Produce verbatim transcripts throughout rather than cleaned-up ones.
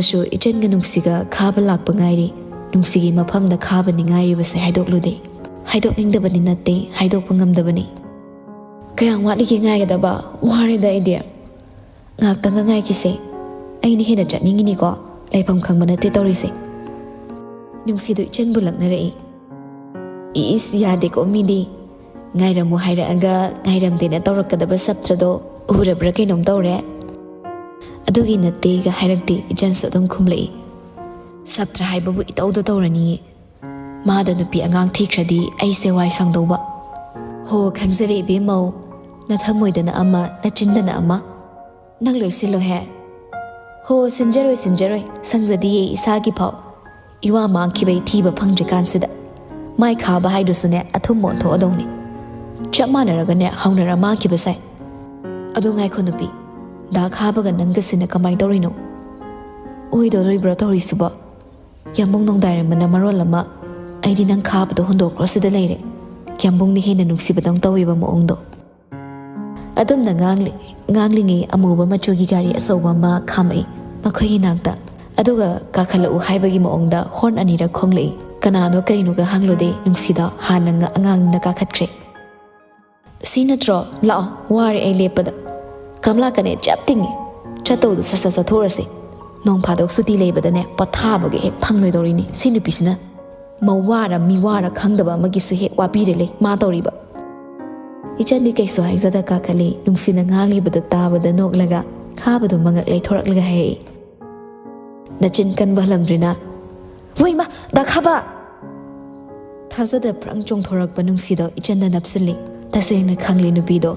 ꯁꯨ ꯏꯆꯟꯒ ꯅꯨꯡꯁꯤꯒ ꯈꯥꯕ ꯂꯥꯛꯄ ꯉꯥꯏꯔꯤ꯫ ꯅꯨꯡꯁꯤꯒꯤ ꯃꯐꯝꯗ ꯈꯥꯕꯅꯤ ꯉꯥꯏꯔꯤꯕꯁꯦ ꯍꯥꯏꯗꯣꯛꯂꯨꯗꯦ꯫ ꯍꯥꯏꯗꯣꯛꯅꯤꯡꯗꯕꯅꯤ ꯅꯠꯇꯦ, ꯍꯥꯏꯗꯣꯛꯄ ꯉꯝꯗꯕꯅꯤ꯫ "ꯀꯌꯥꯝ ꯋꯥꯠꯂꯤꯒꯦ ꯉꯥꯏꯒꯗꯕ? ꯋꯥꯔꯦꯗ ꯑꯩꯗꯤ꯫ ꯉꯥꯏꯍꯥꯛꯇꯪꯒ ꯉꯥꯏꯈꯤꯁꯦ꯫ ꯑꯩꯅ ꯍꯦꯟꯅ ꯆꯠꯅꯤꯡꯉꯤꯅꯤꯀꯣ꯫ ꯂꯩꯐꯝ ꯈꯪꯕ ꯅꯠꯇꯦ ꯇꯧꯔꯤꯁꯦ꯫" ꯅꯨꯡꯁꯤꯗꯨ ꯏꯆꯟꯕꯨ ꯂꯛꯅꯔꯛꯏ꯫ "ꯏꯁ, ꯌꯥꯗꯦꯀꯣ ꯃꯤꯗꯤ꯫ ꯉꯥꯏꯔꯝꯃꯨ ꯍꯥꯏꯔꯛꯑꯒ ꯉꯥꯏꯔꯝꯗꯦꯅ ꯇꯧꯔꯛꯀꯗꯕ ꯁꯞꯇ꯭ꯔꯗꯣ ꯎꯔꯕ꯭ꯔꯥ ꯀꯩꯅꯣꯝ ꯇꯧꯔꯦ?" "ꯑꯗꯨꯒꯤ ꯅꯠꯇꯦꯒ ꯍꯥꯏꯔꯛꯇꯦ ꯏꯆꯟꯁꯨ ꯑꯗꯨꯝ ꯈꯨꯝꯂꯛꯏ꯫ "ꯁꯞꯇ꯭ꯔ ꯍꯥꯏꯕꯕꯨ ꯏꯇꯧꯗ ꯇꯧꯔꯅꯤꯌꯦ꯫ ꯃꯥꯗ ꯅꯨꯄꯤ ꯑꯉꯥꯡ ꯊꯤꯈ꯭ꯔꯗꯤ ꯑꯩꯁꯦ ꯋꯥꯏ ꯁꯪꯗꯧꯕ꯫" "ꯍꯣ, ꯈꯪꯖꯔꯦ ꯏꯕꯦꯝꯃꯧ꯫ ꯅꯊꯃꯣꯏꯗꯅ ꯑꯃ, ꯅꯆꯤꯟꯗꯅ ꯑꯃ꯫ ꯅꯪ ꯂꯣꯏꯁꯤꯜꯂꯣꯍꯦ꯫" "ꯍꯣ, ꯁꯤꯟꯖꯔꯣꯏ, ꯁꯤꯟꯖꯔꯣꯏ꯫ ꯁꯪꯖꯗꯤꯌꯦ ꯏꯁꯥꯒꯤ ꯐꯥꯎ꯫ ꯏꯋꯥ ꯃꯥꯡꯈꯤꯕꯩ ꯊꯤꯕ ꯐꯪꯗ꯭ꯔꯤꯀꯥꯟꯁꯤꯗ꯫ ꯃꯥꯏ ꯈꯥꯕ ꯍꯥꯏꯗꯨꯁꯨꯅꯦ ꯑꯊꯨꯝ ꯑꯣꯟꯊꯣꯛꯑꯗꯧꯅꯤ꯫ ꯆꯞ ꯃꯥꯟꯅꯔꯒꯅꯦ ꯍꯧꯅꯔ ꯃꯥꯡꯈꯤꯕ ꯁꯥꯏ꯫ ꯑꯗꯣ ꯉꯥꯏꯈꯣ ꯅꯨꯄꯤ, ꯗꯥ ꯈꯥꯕꯒ ꯅꯪꯒꯁꯤꯅ ꯀꯃꯥꯏꯅ ꯇꯧꯔꯤꯅꯣ?" "ꯑꯣꯏꯗꯣꯔꯤꯕ꯭ꯔꯥ ꯇꯧꯔꯤꯁꯤꯕꯣ? ꯌꯥꯝꯕꯨꯡ ꯅꯣꯡꯗꯥꯏꯔꯝꯕꯅ ꯃꯔꯣꯜ ꯑꯃ ꯑꯩꯗꯤ ꯅꯪ ꯈꯥꯕꯗꯣ ꯍꯨꯟꯗꯣꯛꯈ꯭ꯔꯣ ꯁꯤꯗ ꯂꯩꯔꯦ꯫ ꯌꯥꯝꯕꯨꯡꯅ ꯍꯦꯟꯅ ꯅꯨꯡꯁꯤꯕꯗꯧ ꯇꯧꯋꯦꯕ ꯃꯑꯣꯡꯗꯣ꯫" ꯑꯗꯨꯝꯅ ꯉꯥꯡꯂꯤ-, ꯉꯥꯡꯂꯤꯉꯩ ꯑꯃꯨꯕ ꯃꯆꯨꯒꯤ ꯒꯥꯔꯤ ꯑꯆꯧꯕ ꯑꯃ ꯈꯥꯝꯃꯛꯏ ꯃꯈꯣꯏꯒꯤ ꯅꯥꯛꯇ꯫ ꯑꯗꯨꯒ ꯀꯥꯈꯠꯂꯛꯎ ꯍꯥꯏꯕꯒꯤ ꯃꯑꯣꯡꯗ ꯍꯣꯔꯟ ꯑꯅꯤꯔꯛ ꯈꯣꯡꯂꯛꯏ꯫ ꯀꯅꯥꯅꯣ ꯀꯩꯅꯣꯒ ꯍꯪꯂꯨꯗꯦ ꯅꯨꯡꯁꯤꯗ ꯍꯥꯟꯅ ꯉ-, ꯑꯉꯥꯡꯅ ꯀꯥꯈꯠꯈ꯭ꯔꯦ꯫ "ꯁꯤ ꯅꯠꯇ꯭ꯔꯣ? ꯂꯥꯛꯑꯣ, ꯋꯥꯔꯦ ꯑꯩ ꯂꯦꯞꯄꯗ꯫ ꯀꯝꯂꯥꯀꯅꯦ ꯆꯞ ꯇꯤꯡꯉꯤ꯫ ꯆꯠꯇꯧꯗꯨ ꯁꯠ ꯁꯠ ꯆꯠꯊꯣꯛꯎꯔꯁꯤ꯫ ꯅꯣꯡ ꯐꯥꯗꯣꯛ ꯁꯨꯇꯤ ꯂꯩꯕꯗꯅꯦ ꯄꯣꯊꯥꯕꯒ ꯍꯦꯛ ꯐꯪꯂꯣꯏꯗꯧꯔꯤꯅꯤ ꯁꯤ ꯅꯨꯄꯤꯁꯤꯅ꯫ ꯃꯧ ꯋꯥꯔ ꯃꯤ ꯋꯥꯔ ꯈꯪꯗꯕ ꯑꯃꯒꯤꯁꯨ ꯍꯦꯛ ꯋꯥꯕꯤꯔ ꯂꯩ ꯃꯥ ꯇꯧꯔꯤꯕ꯫" ꯏꯆꯟꯗꯤ ꯀꯩꯁꯨ ꯍꯥꯏꯖꯗ ꯀꯥꯈꯠꯂꯤ꯫ ꯅꯨꯡꯁꯤꯅ ꯉꯥꯡꯂꯤꯕꯗꯨ ꯇꯥꯕꯗ ꯅꯣꯛꯂꯒ ꯈꯥꯕꯗꯨ ꯃꯉꯛ ꯂꯩꯊꯣꯔꯛꯂꯒ ꯍꯥꯏꯔꯛꯏ, "ꯅꯆꯤꯟ ꯀꯟꯕ ꯍꯜꯂꯝꯗ꯭ꯔꯤꯅ?" "ꯋꯩꯃ, ꯗꯥ ꯈꯥꯕ!" ꯊꯥꯖꯗ ꯄ꯭ꯔꯪ ꯆꯣꯡꯊꯣꯔꯛꯄ ꯅꯨꯡꯁꯤꯗꯣ ꯏꯆꯟꯗ ꯅꯞꯁꯤꯜꯂꯤ꯫ ꯇꯁꯦꯡꯅ ꯈꯪꯂꯤ ꯅꯨꯄꯤꯗꯣ꯫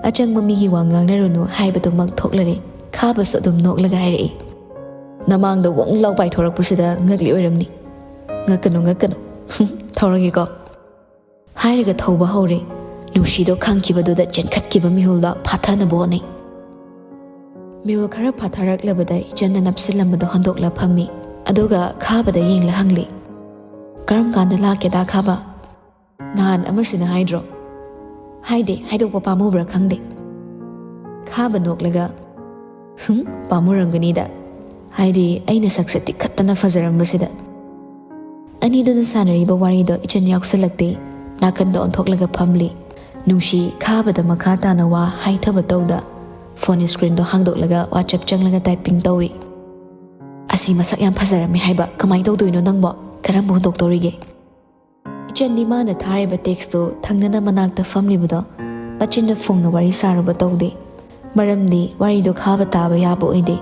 ꯑꯆꯪꯕ ꯃꯤꯒꯤ ꯋꯥ ꯉꯥꯡꯅꯔꯨꯅꯨ ꯍꯥꯏꯕꯗꯨꯃꯛ ꯊꯣꯛꯂꯔꯦ꯫ ꯈꯥꯕꯁꯨ ꯑꯗꯨꯝ ꯅꯣꯛꯂꯒ ꯍꯥꯏꯔꯛꯏ, "ꯅꯃꯥꯡꯗ ꯋꯪ ꯂꯥꯎ ꯄꯥꯏꯊꯣꯔꯛꯄꯁꯤꯗ ꯉꯛꯂꯤ ꯑꯣꯏꯔꯝꯅꯤ꯫ ꯉꯛꯀꯅꯨ, ꯉꯛꯀꯅꯨ꯫ ꯊꯧꯔꯒꯦꯀꯣ?" ꯍꯥꯏꯔꯒ ꯊꯧꯕ ꯍꯧꯔꯦ꯫ ꯅꯨꯡꯁꯤꯗꯣ ꯈꯪꯈꯤꯕꯗꯨꯗ ꯆꯦꯟꯈꯠꯈꯤꯕ ꯃꯤꯍꯨꯜꯗꯣ ꯐꯥꯊꯅꯕ ꯍꯣꯠꯅꯩ꯫ ꯃꯤꯍꯨꯜ ꯈꯔ ꯐꯥꯊꯔꯛꯂꯕꯗ ꯏꯆꯟꯅ ꯅꯞꯁꯤꯜꯂꯝꯕꯗꯣ ꯍꯟꯗꯣꯛꯂ ꯐꯝꯃꯤ꯫ ꯑꯗꯨꯒ ꯈꯥꯕꯗ ꯌꯦꯡꯂ ꯍꯪꯂꯤ, "ꯀꯔꯝ ꯀꯥꯟꯗ ꯂꯥꯛꯀꯦ ꯗꯥ ꯈꯥꯕ? ꯅꯍꯥꯟ ꯑꯃꯁꯤꯅ ꯍꯥꯏꯗ꯭ꯔꯣ?" "ꯍꯥꯏꯗꯦ, ꯍꯥꯏꯗꯣꯛꯄ ꯄꯥꯝꯃꯨꯕ꯭ꯔꯥ ꯈꯪꯗꯦ꯫" ꯈꯥꯕ ꯅꯣꯛꯂꯒ, "ꯍꯨꯝ, ꯄꯥꯝꯃꯨꯔꯝꯒꯅꯤꯗ꯫ ꯍꯥꯏꯗꯤ ꯑꯩꯅ ꯁꯛꯁꯦ ꯇꯤꯛꯈꯠꯇꯅ ꯐꯖꯔꯝꯕꯁꯤꯗ꯫ ꯑꯅꯤꯗꯨꯅ ꯁꯥꯟꯅꯔꯤꯕ ꯋꯥꯔꯤꯗꯣ ꯏꯆꯟ ꯌꯥꯎꯁꯜꯂꯛꯇꯦ꯫ ꯅꯥꯀꯟꯗ ꯑꯣꯟꯊꯣꯛꯂꯒ ꯐꯝꯂꯤ꯫ ꯅꯨꯡꯁꯤ ꯈꯥꯕꯗ ꯃꯈꯥ ꯇꯥꯅ ꯋꯥ ꯍꯥꯏꯊꯕ ꯇꯧꯗ ꯐꯣꯟ ꯁ꯭ꯀ꯭ꯔꯤꯟꯗꯣ ꯍꯥꯡꯗꯣꯛꯂꯒ WhatsApp ꯆꯪꯂꯒ ꯇꯥꯏꯄꯤꯡ ꯇꯧꯏ꯫ "ꯑꯁꯤ ꯃꯁꯛ ꯌꯥꯝ ꯐꯖꯔꯝꯃꯤ ꯍꯥꯏꯕ, ꯀꯃꯥꯏꯅ ꯇꯧꯗꯣꯏꯅꯣ ꯅꯪꯕꯣ? ꯀꯔꯝꯕ ꯍꯨꯟꯗꯣꯛꯇꯧꯔꯤꯒꯦ?" ꯏꯆꯟꯗꯤ ꯃꯥꯅ ꯊꯥꯔꯤꯕ ꯇꯦꯛꯁꯇꯨ ꯊꯪꯅꯅ ꯃꯅꯥꯛꯇ ꯐꯝꯂꯤꯕꯗꯣ ꯃꯆꯤꯟꯅ ꯐꯣꯡꯅ ꯋꯥꯔꯤ ꯁꯥꯔꯨꯕ ꯇꯧꯗꯦ꯫ ꯃꯔꯝꯗꯤ ꯋꯥꯔꯤꯗꯣ ꯈꯥꯕ ꯇꯥꯕ ꯌꯥꯕ ꯑꯣꯏꯗꯦ꯫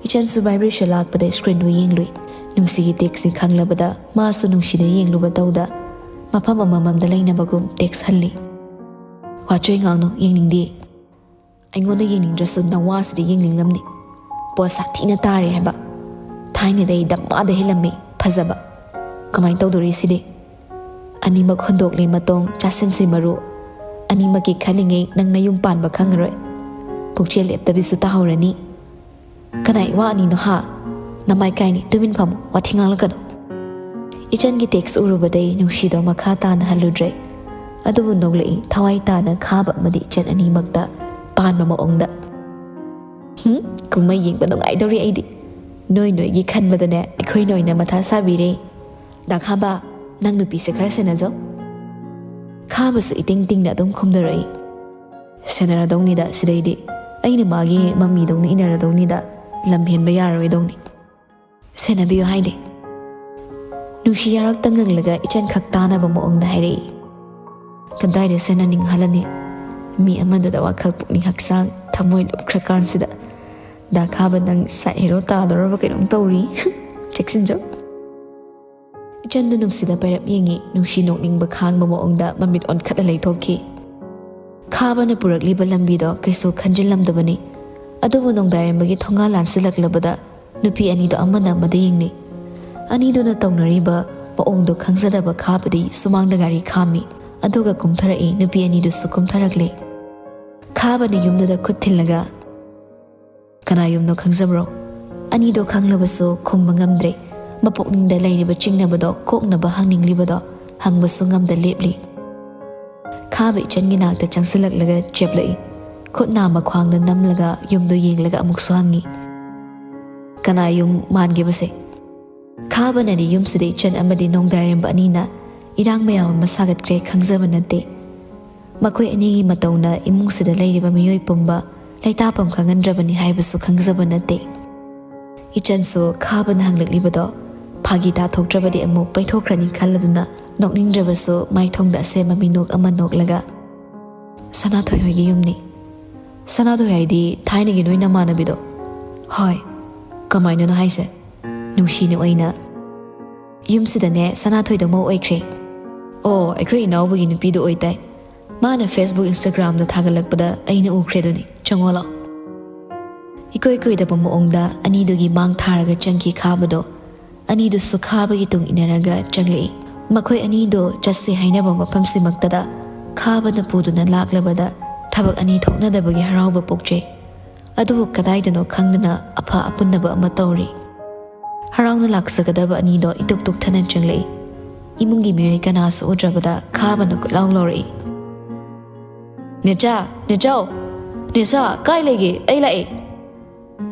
ꯏꯆꯟꯁꯨ ꯚꯥꯏꯕ꯭ꯔꯦꯁꯟ ꯂꯥꯛꯄꯗ ꯁ꯭ꯀ꯭ꯔꯤꯟꯗꯨ ꯌꯦꯡꯂꯨꯏ꯫ ꯅꯨꯡꯁꯤꯒꯤ ꯇꯦꯛꯁꯅꯤ ꯈꯪꯂꯕꯗ ꯃꯥꯁꯨ ꯅꯨꯡꯁꯤꯗ ꯌꯦꯡꯂꯨꯕ ꯇꯧꯗ ꯃꯐꯝ ꯑꯃꯃꯝꯗ ꯂꯩꯅꯕꯒꯨꯝ ꯇꯦꯛꯁ ꯍꯜꯂꯤ꯫ "ꯋꯥꯆꯣꯏ ꯉꯥꯡꯅꯨ, ꯌꯦꯡꯅꯤꯡꯗꯦ꯫ ꯑꯩꯉꯣꯟꯗ ꯌꯦꯡꯅꯤꯡꯗ꯭ꯔꯁꯨ ꯅꯋꯥꯁꯤꯗ ꯌꯦꯡꯅꯤꯡꯂꯝꯅꯤ꯫ ꯄꯣꯠ ꯁꯥꯊꯤꯅ ꯇꯥꯔꯦ ꯍꯥꯏꯕ꯫ ꯊꯥꯏꯅꯗꯩ ꯗꯝꯃꯥꯗ ꯍꯦꯜꯂꯝꯃꯤ ꯐꯖꯕ꯫ ꯀꯃꯥꯏꯅ ꯇꯧꯗꯣꯔꯤ ꯁꯤꯗꯤ? ꯑꯅꯤꯃꯛ ꯍꯨꯟꯗꯣꯛꯂꯤ ꯃꯇꯣꯡ, ꯆꯥꯁꯤꯟꯁꯤ ꯃꯔꯨ꯫ ꯑꯅꯤꯃꯛꯀꯤ ꯈꯜꯂꯤꯉꯩ ꯅꯪ ꯅꯌꯨꯝ ꯄꯥꯟꯕ ꯈꯪꯉꯔꯣꯏ꯫ ꯄꯨꯛꯆꯦꯜ ꯂꯦꯞꯇꯕꯤꯁꯨ ꯇꯥꯍꯧꯔꯅꯤ꯫ ꯀꯅꯥꯏ ꯋꯥ ꯑꯅꯤꯅꯣ ꯍꯥ? ꯅꯃꯥꯏ ꯀꯥꯏꯅꯤ, ꯇꯨꯃꯤꯟ ꯐꯝꯃꯨ, ꯋꯥꯊꯤ ꯉꯥꯡꯂꯛꯀꯅꯨ꯫" ꯏꯆꯟꯒꯤ ꯇꯦꯛꯁ ꯎꯔꯨꯕꯗꯩ ꯅꯨꯡꯁꯤꯗꯣ ꯃꯈꯥ ꯇꯥꯅ ꯍꯜꯂꯨꯗ꯭ꯔꯦ꯫ ꯑꯗꯨꯕꯨ ꯅꯣꯛꯂꯛꯏ, ꯊꯋꯥꯏ ꯇꯥꯅ ꯈꯥꯕ ꯑꯃꯗꯤ ꯏꯆꯟ ꯑꯅꯤꯃꯛꯇ ꯄꯥꯟꯕ ꯃꯑꯣꯡꯗ꯫ "ꯍꯨꯝ, ꯀꯨꯝꯍꯩ ꯌꯦꯡꯕ ꯅꯨꯡꯉꯥꯏꯗꯧꯔꯤ ꯑꯩꯗꯤ꯫ ꯅꯣꯏ ꯅꯣꯏꯒꯤ ꯈꯟꯕꯗꯅꯦ ꯑꯩꯈꯣꯏꯅ ꯑꯣꯏꯅ ꯃꯊꯥ ꯁꯥꯕꯤꯔꯦ꯫ ꯗꯥ ꯈꯥꯕ, ꯅꯪ ꯅꯨꯄꯤꯁꯦ ꯈꯔ ꯁꯦꯟꯅꯖꯧ꯫" ꯈꯥꯕꯁꯨ ꯏꯇꯤꯡ ꯇꯤꯡꯅ ꯑꯗꯨꯝ ꯈꯨꯝꯊꯔꯛꯏ꯫ "ꯁꯦꯟꯅꯔꯗꯧꯅꯤꯗ ꯁꯤꯗꯩꯗꯤ꯫ ꯑꯩꯅ ꯃꯥꯒꯤ ꯃꯃꯤꯗꯧꯅ ꯏꯟꯅꯔꯗꯧꯅꯤꯗ꯫ ꯂꯝ ꯍꯦꯟꯕ ꯌꯥꯔꯔꯣꯏꯗꯧꯅꯤ꯫" "ꯁꯦꯟꯅꯕꯤꯌꯨ ꯍꯥꯏꯗꯤ?" ꯅꯨꯡꯁꯤ ꯌꯥꯔꯛꯇ ꯉꯪꯂꯒ ꯏꯆꯟ ꯈꯛ ꯇꯥꯅꯕ ꯃꯑꯣꯡꯗ ꯍꯥꯏꯔꯛꯏ꯫ "ꯀꯗꯥꯏꯗ ꯁꯦꯟꯅꯅꯤꯡꯍꯜꯂꯅꯤ? ꯃꯤ ꯑꯃꯗꯨꯗ ꯋꯥꯈꯜ ꯄꯨꯛꯅꯤꯡ ꯍꯛꯆꯥꯡ ꯊꯃꯣꯏ ꯂꯨꯞꯈ꯭ꯔꯀꯥꯟꯁꯤꯗ꯫ ꯗꯥ ꯈꯥꯕ ꯅꯪ ꯁꯥꯏꯠ ꯍꯦꯔꯣ ꯇꯥꯗꯧꯔꯕ ꯀꯩꯅꯣꯝ ꯇꯧꯔꯤ꯫" "ꯆꯦꯛꯁꯤꯟꯖꯧ꯫" ꯏꯆꯟꯗꯨ ꯅꯨꯡꯁꯤꯗ ꯄꯩꯔꯞ ꯌꯦꯡꯉꯤ, ꯅꯨꯡꯁꯤ ꯅꯣꯛꯅꯤꯡꯕ ꯈꯥꯡꯕ ꯃꯑꯣꯡꯗ ꯃꯃꯤꯠ ꯑꯣꯟꯈꯠꯂ ꯂꯩꯊꯣꯛꯈꯤ꯫ ꯈꯥꯕꯅ ꯄꯨꯔꯛꯂꯤꯕ ꯂꯝꯕꯤꯗꯣ ꯀꯩꯁꯨ ꯈꯟꯖꯤꯜꯂꯝꯗꯕꯅꯤ꯫ ꯑꯗꯨꯕꯨ ꯅꯣꯡꯗꯥꯏꯔꯦꯝꯕꯒꯤ ꯊꯣꯡꯒꯥꯜ ꯂꯥꯟꯁꯤꯜꯂꯛꯂꯕꯗ ꯅꯨꯄꯤ ꯑꯅꯤꯗꯨ ꯑꯃꯅ ꯑꯃꯗ ꯌꯦꯡꯅꯩ꯫ ꯑꯅꯤꯗꯨꯅ ꯇꯧꯅꯔꯤꯕ ꯃꯑꯣꯡꯗꯨ ꯈꯪꯖꯗꯕ ꯈꯥꯕꯗꯤ ꯁꯨꯃꯥꯡꯗ ꯒꯥꯔꯤ ꯈꯥꯝꯃꯤ꯫ ꯑꯗꯨꯒ ꯀꯨꯝꯊꯔꯛꯏ, ꯅꯨꯄꯤ ꯑꯅꯤꯗꯨꯁꯨ ꯀꯨꯝꯊꯔꯛꯂꯦ꯫ ꯈꯥꯕꯅ ꯌꯨꯝꯗꯨꯗ ꯈꯨꯠ ꯊꯤꯜꯂꯒ, "ꯀꯅꯥ ꯌꯨꯝꯅꯣ ꯈꯪꯖꯕ꯭ꯔꯣ?" ꯑꯅꯤꯗꯣ ꯈꯪꯂꯕꯁꯨ ꯈꯨꯝꯕ ꯉꯝꯗ꯭ꯔꯦ꯫ ꯃꯄꯨꯛꯅꯤꯡꯗ ꯂꯩꯔꯤꯕ ꯆꯤꯡꯅꯕꯗꯣ ꯀꯣꯛꯅꯕ ꯍꯪꯅꯤꯡꯂꯤꯕꯗꯣ ꯍꯪꯕꯁꯨ ꯉꯝꯗ ꯂꯦꯞꯂꯤ꯫ ꯈꯥꯕ ꯏꯆꯟꯒꯤ ꯅꯥꯛꯇ ꯆꯪꯁꯤꯜꯂꯛꯂꯒ ꯆꯦꯞꯂꯛꯏ꯫ ꯈꯨꯠ ꯅꯥꯝꯃ ꯈ꯭ꯋꯥꯡꯗ ꯅꯝꯂꯒ ꯌꯨꯝꯗꯣ ꯌꯦꯡꯂꯒ ꯑꯃꯨꯛꯁꯨ ꯍꯪꯉꯤ꯫ ꯀꯅꯥ ꯌꯨꯝ ꯃꯥꯟꯒꯦꯕꯁꯦ? ꯈꯥꯕꯅꯗꯤ ꯌꯨꯝꯁꯤꯗ ꯏꯆꯟ ꯑꯃꯗꯤ ꯅꯣꯡꯗꯥꯏꯔꯦꯝꯕ ꯑꯅꯤꯅ ꯏꯔꯥꯡ ꯃꯌꯥꯝ ꯑꯃ ꯁꯥꯒꯠꯈ꯭ꯔꯦ ꯈꯪꯖꯕ ꯅꯠꯇꯦ꯫ ꯃꯈꯣꯏ ꯑꯅꯤꯒꯤ ꯃꯇꯧꯅ ꯏꯃꯨꯡꯁꯤꯗ ꯂꯩꯔꯤꯕ ꯃꯤꯑꯣꯏ ꯄꯨꯝꯕ ꯂꯩꯇꯥꯐꯝ ꯈꯪꯍꯟꯗ꯭ꯔꯕꯅꯤ ꯍꯥꯏꯕꯁꯨ ꯈꯪꯖꯕ ꯅꯠꯇꯦ꯫ ꯏꯆꯟꯁꯨ ꯈꯥꯕꯅ ꯍꯪꯂꯛꯂꯤꯕꯗꯣ ꯐꯥꯒꯤ ꯇꯥꯊꯣꯛꯇ꯭ꯔꯕꯗꯤ ꯑꯃꯨꯛ ꯄꯩꯊꯣꯛꯈ꯭ꯔꯅꯤ ꯈꯜꯂꯗꯨꯅ ꯅꯣꯛꯅꯤꯡꯗ꯭ꯔꯕꯁꯨ ꯃꯥꯏꯊꯣꯡꯗ ꯑꯁꯦꯝꯕ ꯃꯤꯅꯣꯛ ꯑꯃ ꯅꯣꯛꯂꯒ, "ꯁꯅꯥꯊꯣꯏ ꯍꯣꯏꯒꯤ ꯌꯨꯝꯅꯤ꯫ ꯁꯅꯥꯊꯣꯏ ꯍꯥꯏꯗꯤ ꯊꯥꯏꯅꯒꯤ ꯅꯣꯏ ꯅꯃꯥꯟꯅꯕꯤꯗꯣ?" "ꯍꯣꯏ꯫ ꯀꯃꯥꯏꯅꯅꯣ ꯍꯥꯏꯁꯦ?" ꯅꯨꯡꯁꯤꯅ ꯑꯣꯏꯅ, "ꯌꯨꯝꯁꯤꯗꯅꯦ ꯁꯅꯥꯊꯣꯏꯗꯣ ꯃꯧ ꯑꯣꯏꯈ꯭ꯔꯦ꯫ ꯑꯣ, ꯑꯩꯈꯣꯏ ꯏꯅꯥꯎꯕꯒꯤ ꯅꯨꯄꯤꯗꯣ ꯑꯣꯏꯇꯥꯏ꯫ ꯃꯥꯅ Facebook, Instagramꯗ ꯊꯥꯒꯠꯂꯛꯄꯗ ꯑꯩꯅ ꯎꯈ꯭ꯔꯦꯗꯨꯅꯤ꯫ ꯆꯪꯉꯣ ꯂꯥꯎ꯫" ꯏꯀꯣꯏ ꯀꯣꯏꯗꯕ ꯃꯑꯣꯡꯗ ꯑꯅꯤꯗꯨꯒꯤ ꯃꯥꯡ ꯊꯥꯔꯒ ꯆꯪꯈꯤ ꯈꯥꯕꯗꯣ꯫ ꯑꯅꯤꯗꯨꯁꯨ ꯈꯥꯕꯒꯤ ꯇꯨꯡ ꯏꯟꯅꯔꯒ ꯆꯪꯂꯛꯏ꯫ ꯃꯈꯣꯏ ꯑꯅꯤꯗꯣ ꯆꯠꯁꯤ ꯍꯥꯏꯅꯕ ꯃꯐꯝꯁꯤꯃꯛꯇꯗ ꯈꯥꯕꯅ ꯄꯨꯗꯨꯅ ꯂꯥꯛꯂꯕꯗ ꯊꯕꯛ ꯑꯅꯤ ꯊꯣꯛꯅꯗꯕꯒꯤ ꯍꯔꯥꯎꯕ ꯄꯣꯛꯆꯩ꯫ ꯑꯗꯨꯕꯨ ꯀꯗꯥꯏꯗꯅꯣ ꯈꯪꯗꯅ ꯑꯐ ꯑꯄꯨꯟꯅꯕ ꯑꯃ ꯇꯧꯔꯤ꯫ ꯍꯔꯥꯎꯅ ꯂꯥꯛꯆꯒꯗꯕ ꯑꯅꯤꯗꯣ ꯏꯇꯨꯛ ꯇꯨꯛꯊꯅ ꯆꯪꯂꯛꯏ꯫ ꯏꯃꯨꯡꯒꯤ ꯃꯤꯑꯣꯏ ꯀꯅꯥꯁꯨ ꯎꯗ꯭ꯔꯕꯗ ꯈꯥꯕꯅ ꯀꯣꯏꯂꯥꯎ ꯂꯥꯎꯔꯛꯏ, "ꯅꯦꯆꯥ, ꯅꯦꯆꯥꯎ, ꯅꯦꯆꯥ, ꯀꯥꯏ ꯂꯩꯒꯦ? ꯑꯩ ꯂꯥꯛꯑꯦ!"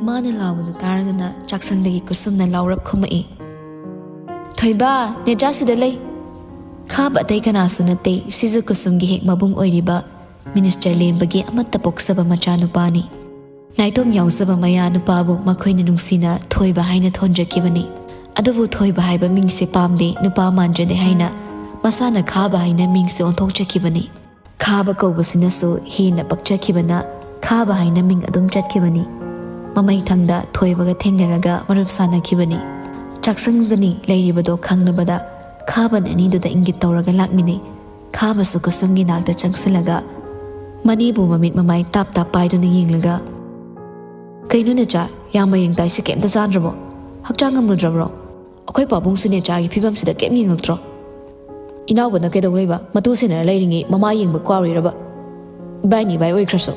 ꯃꯥꯅ ꯂꯥꯎꯕꯗꯨ ꯇꯥꯔꯗꯨꯅ ꯆꯥꯛꯁꯪꯗꯒꯤ ꯀꯨꯁꯨꯝꯅ ꯂꯥꯎꯔꯞ ꯈꯨꯝꯃꯛꯏ, "ꯊꯣꯏꯕ, ꯅꯦꯆꯥ ꯁꯤꯗ ꯂꯩ!" ꯈꯥꯕ ꯑꯇꯩ ꯀꯅꯥꯁꯨ ꯅꯠꯇꯦ, ꯁꯤꯖ ꯀꯨꯁꯨꯝꯒꯤ ꯍꯦꯛ ꯃꯕꯨꯡ ꯑꯣꯏꯔꯤꯕ ꯃꯤꯅꯤꯁꯇꯔ ꯂꯦꯝꯕꯒꯤ ꯑꯃꯠꯇ ꯄꯣꯛꯆꯕ ꯃꯆꯥꯅꯨꯄꯥꯅꯤ꯫ ꯅꯥꯏꯇꯣꯝ ꯌꯥꯎꯖꯕ ꯃꯌꯥ ꯅꯨꯄꯥꯕꯨ ꯃꯈꯣꯏꯅ ꯅꯨꯡꯁꯤꯅ ꯊꯣꯏꯕ ꯍꯥꯏꯅ ꯊꯣꯟꯖꯈꯤꯕꯅꯤ꯫ ꯑꯗꯨꯕꯨ ꯊꯣꯏꯕ ꯍꯥꯏꯕ ꯃꯤꯡꯁꯦ ꯄꯥꯝꯗꯦ, ꯅꯨꯄꯥ ꯃꯥꯟꯖꯗꯦ ꯍꯥꯏꯅ ꯃꯁꯥꯅ ꯈꯥꯕ ꯍꯥꯏꯅ ꯃꯤꯡꯁꯦ ꯑꯣꯟꯊꯣꯛꯆꯈꯤꯕꯅꯤ꯫ ꯈꯥꯕ ꯀꯧꯕꯁꯤꯅꯁꯨ ꯍꯦꯟꯅ ꯄꯛꯆꯈꯤꯕꯅ ꯈꯥꯕ ꯍꯥꯏꯅ ꯃꯤꯡ ꯑꯗꯨꯝ ꯆꯠꯈꯤꯕꯅꯤ꯫ ꯃꯃꯩꯊꯪꯗ ꯊꯣꯏꯕꯒ ꯊꯦꯡꯅꯔꯒ ꯃꯔꯨꯞ ꯁꯥꯟꯅꯈꯤꯕꯅꯤ꯫ ꯆꯥꯛꯁꯪꯗꯅꯤ ꯂꯩꯔꯤꯕꯗꯣ ꯈꯪꯂꯕꯗ ꯈꯥꯕꯅ ꯑꯅꯤꯗꯨꯗ ꯏꯪꯒꯤꯠ ꯇꯧꯔꯒ ꯂꯥꯛꯃꯤꯟꯅꯩ꯫ ꯈꯥꯕꯁꯨ ꯀꯨꯁꯨꯝꯒꯤ ꯅꯥꯛꯇ ꯆꯪꯁꯤꯜꯂꯒ ꯃꯅꯦꯕꯨ ꯃꯃꯤꯠ ꯃꯃꯥꯏ ꯇꯥꯞ ꯇꯥꯞ ꯄꯥꯏꯗꯨꯅ ꯌꯦꯡꯂꯒ, "ꯀꯩꯅꯣ ꯅꯦꯆꯥ, ꯌꯥꯝ ꯃꯌꯦꯡ ꯇꯥꯏꯁꯤ, ꯀꯩꯝꯇ ꯆꯥꯗ꯭ꯔꯕꯣ? ꯍꯛꯆꯥꯡ ꯉꯝꯂꯨꯗ꯭ꯔꯕ꯭ꯔꯣ? ꯑꯩꯈꯣꯏ ꯄꯥꯕꯨꯡꯁꯨ ꯅꯦꯆꯥꯒꯤ ꯐꯤꯕꯝꯁꯤꯗ ꯀꯩꯝ ꯌꯦꯡꯉꯛꯇ꯭ꯔꯣ? ꯏꯅꯥꯎꯕꯅ ꯀꯩꯗꯧ ꯂꯩꯕ? ꯃꯇꯨ ꯁꯦꯟꯅꯔ ꯂꯩꯔꯤꯉꯩ ꯃꯃꯥ ꯌꯦꯡꯕ ꯀꯥꯎꯔꯤꯔꯕ? ꯏꯕꯥꯏꯅꯤ ꯏꯕꯥꯏ ꯑꯣꯏꯈ꯭ꯔꯁꯨ꯫"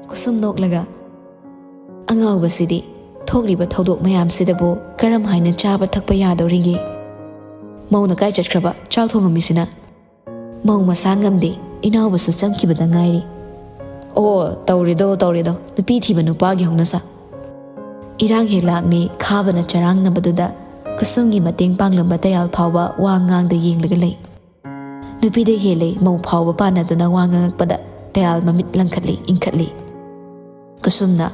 ꯀꯨꯁꯨꯝ ꯅꯣꯛꯂꯒ, "ꯑꯉꯥꯎꯕꯁꯤꯗꯤ, ꯊꯣꯛꯂꯤꯕ ꯊꯧꯗꯣꯛ ꯃꯌꯥꯝꯁꯤꯗꯕꯨ ꯀꯔꯝ ꯍꯥꯏꯅ ꯆꯥꯕ ꯊꯛꯄ ꯌꯥꯗꯧꯔꯤꯒꯦ? ꯃꯧꯅ ꯀꯥꯏ ꯆꯠꯈ꯭ꯔꯕ ꯆꯥꯛ ꯊꯣꯡꯉꯝꯃꯤꯁꯤꯅ?" "ꯃꯧ ꯃꯁꯥ ꯉꯝꯗꯦ, ꯏꯅꯥꯎꯕꯁꯨ ꯆꯪꯈꯤꯕꯗ ꯉꯥꯏꯔꯤ꯫" "ꯑꯣ, ꯇꯧꯔꯦꯗꯣ, ꯇꯧꯔꯦꯗꯣ, ꯅꯨꯄꯤ ꯊꯤꯕ ꯅꯨꯄꯥꯒꯤ ꯍꯧꯅꯁꯥ꯫ ꯏꯔꯥꯡ ꯍꯦꯛ ꯂꯥꯛꯅꯤ ꯈꯥꯕꯅ ꯆꯔꯥꯡꯅꯕꯗꯨꯗ ꯀꯨꯁꯨꯝꯒꯤ ꯃꯇꯦꯡ ꯄꯥꯡꯂꯝꯕ ꯇꯌꯥꯜ ꯐꯥꯎꯕ ꯋꯥ ꯉꯥꯡꯗ ꯌꯦꯡꯂꯒ ꯂꯩ꯫ ꯅꯨꯄꯤꯗ ꯍꯦꯜꯂꯦ ꯃꯧ ꯐꯥꯎꯕ ꯄꯥꯟꯅꯗꯨꯅ ꯋꯥ ꯉꯥꯡꯉꯛꯄꯗ ꯇꯌꯥꯜ ꯃꯃꯤꯠ ꯂꯪꯈꯠꯂꯤ, ꯏꯪꯈꯠꯂꯤ꯫ ꯀꯨꯁꯨꯝꯅ,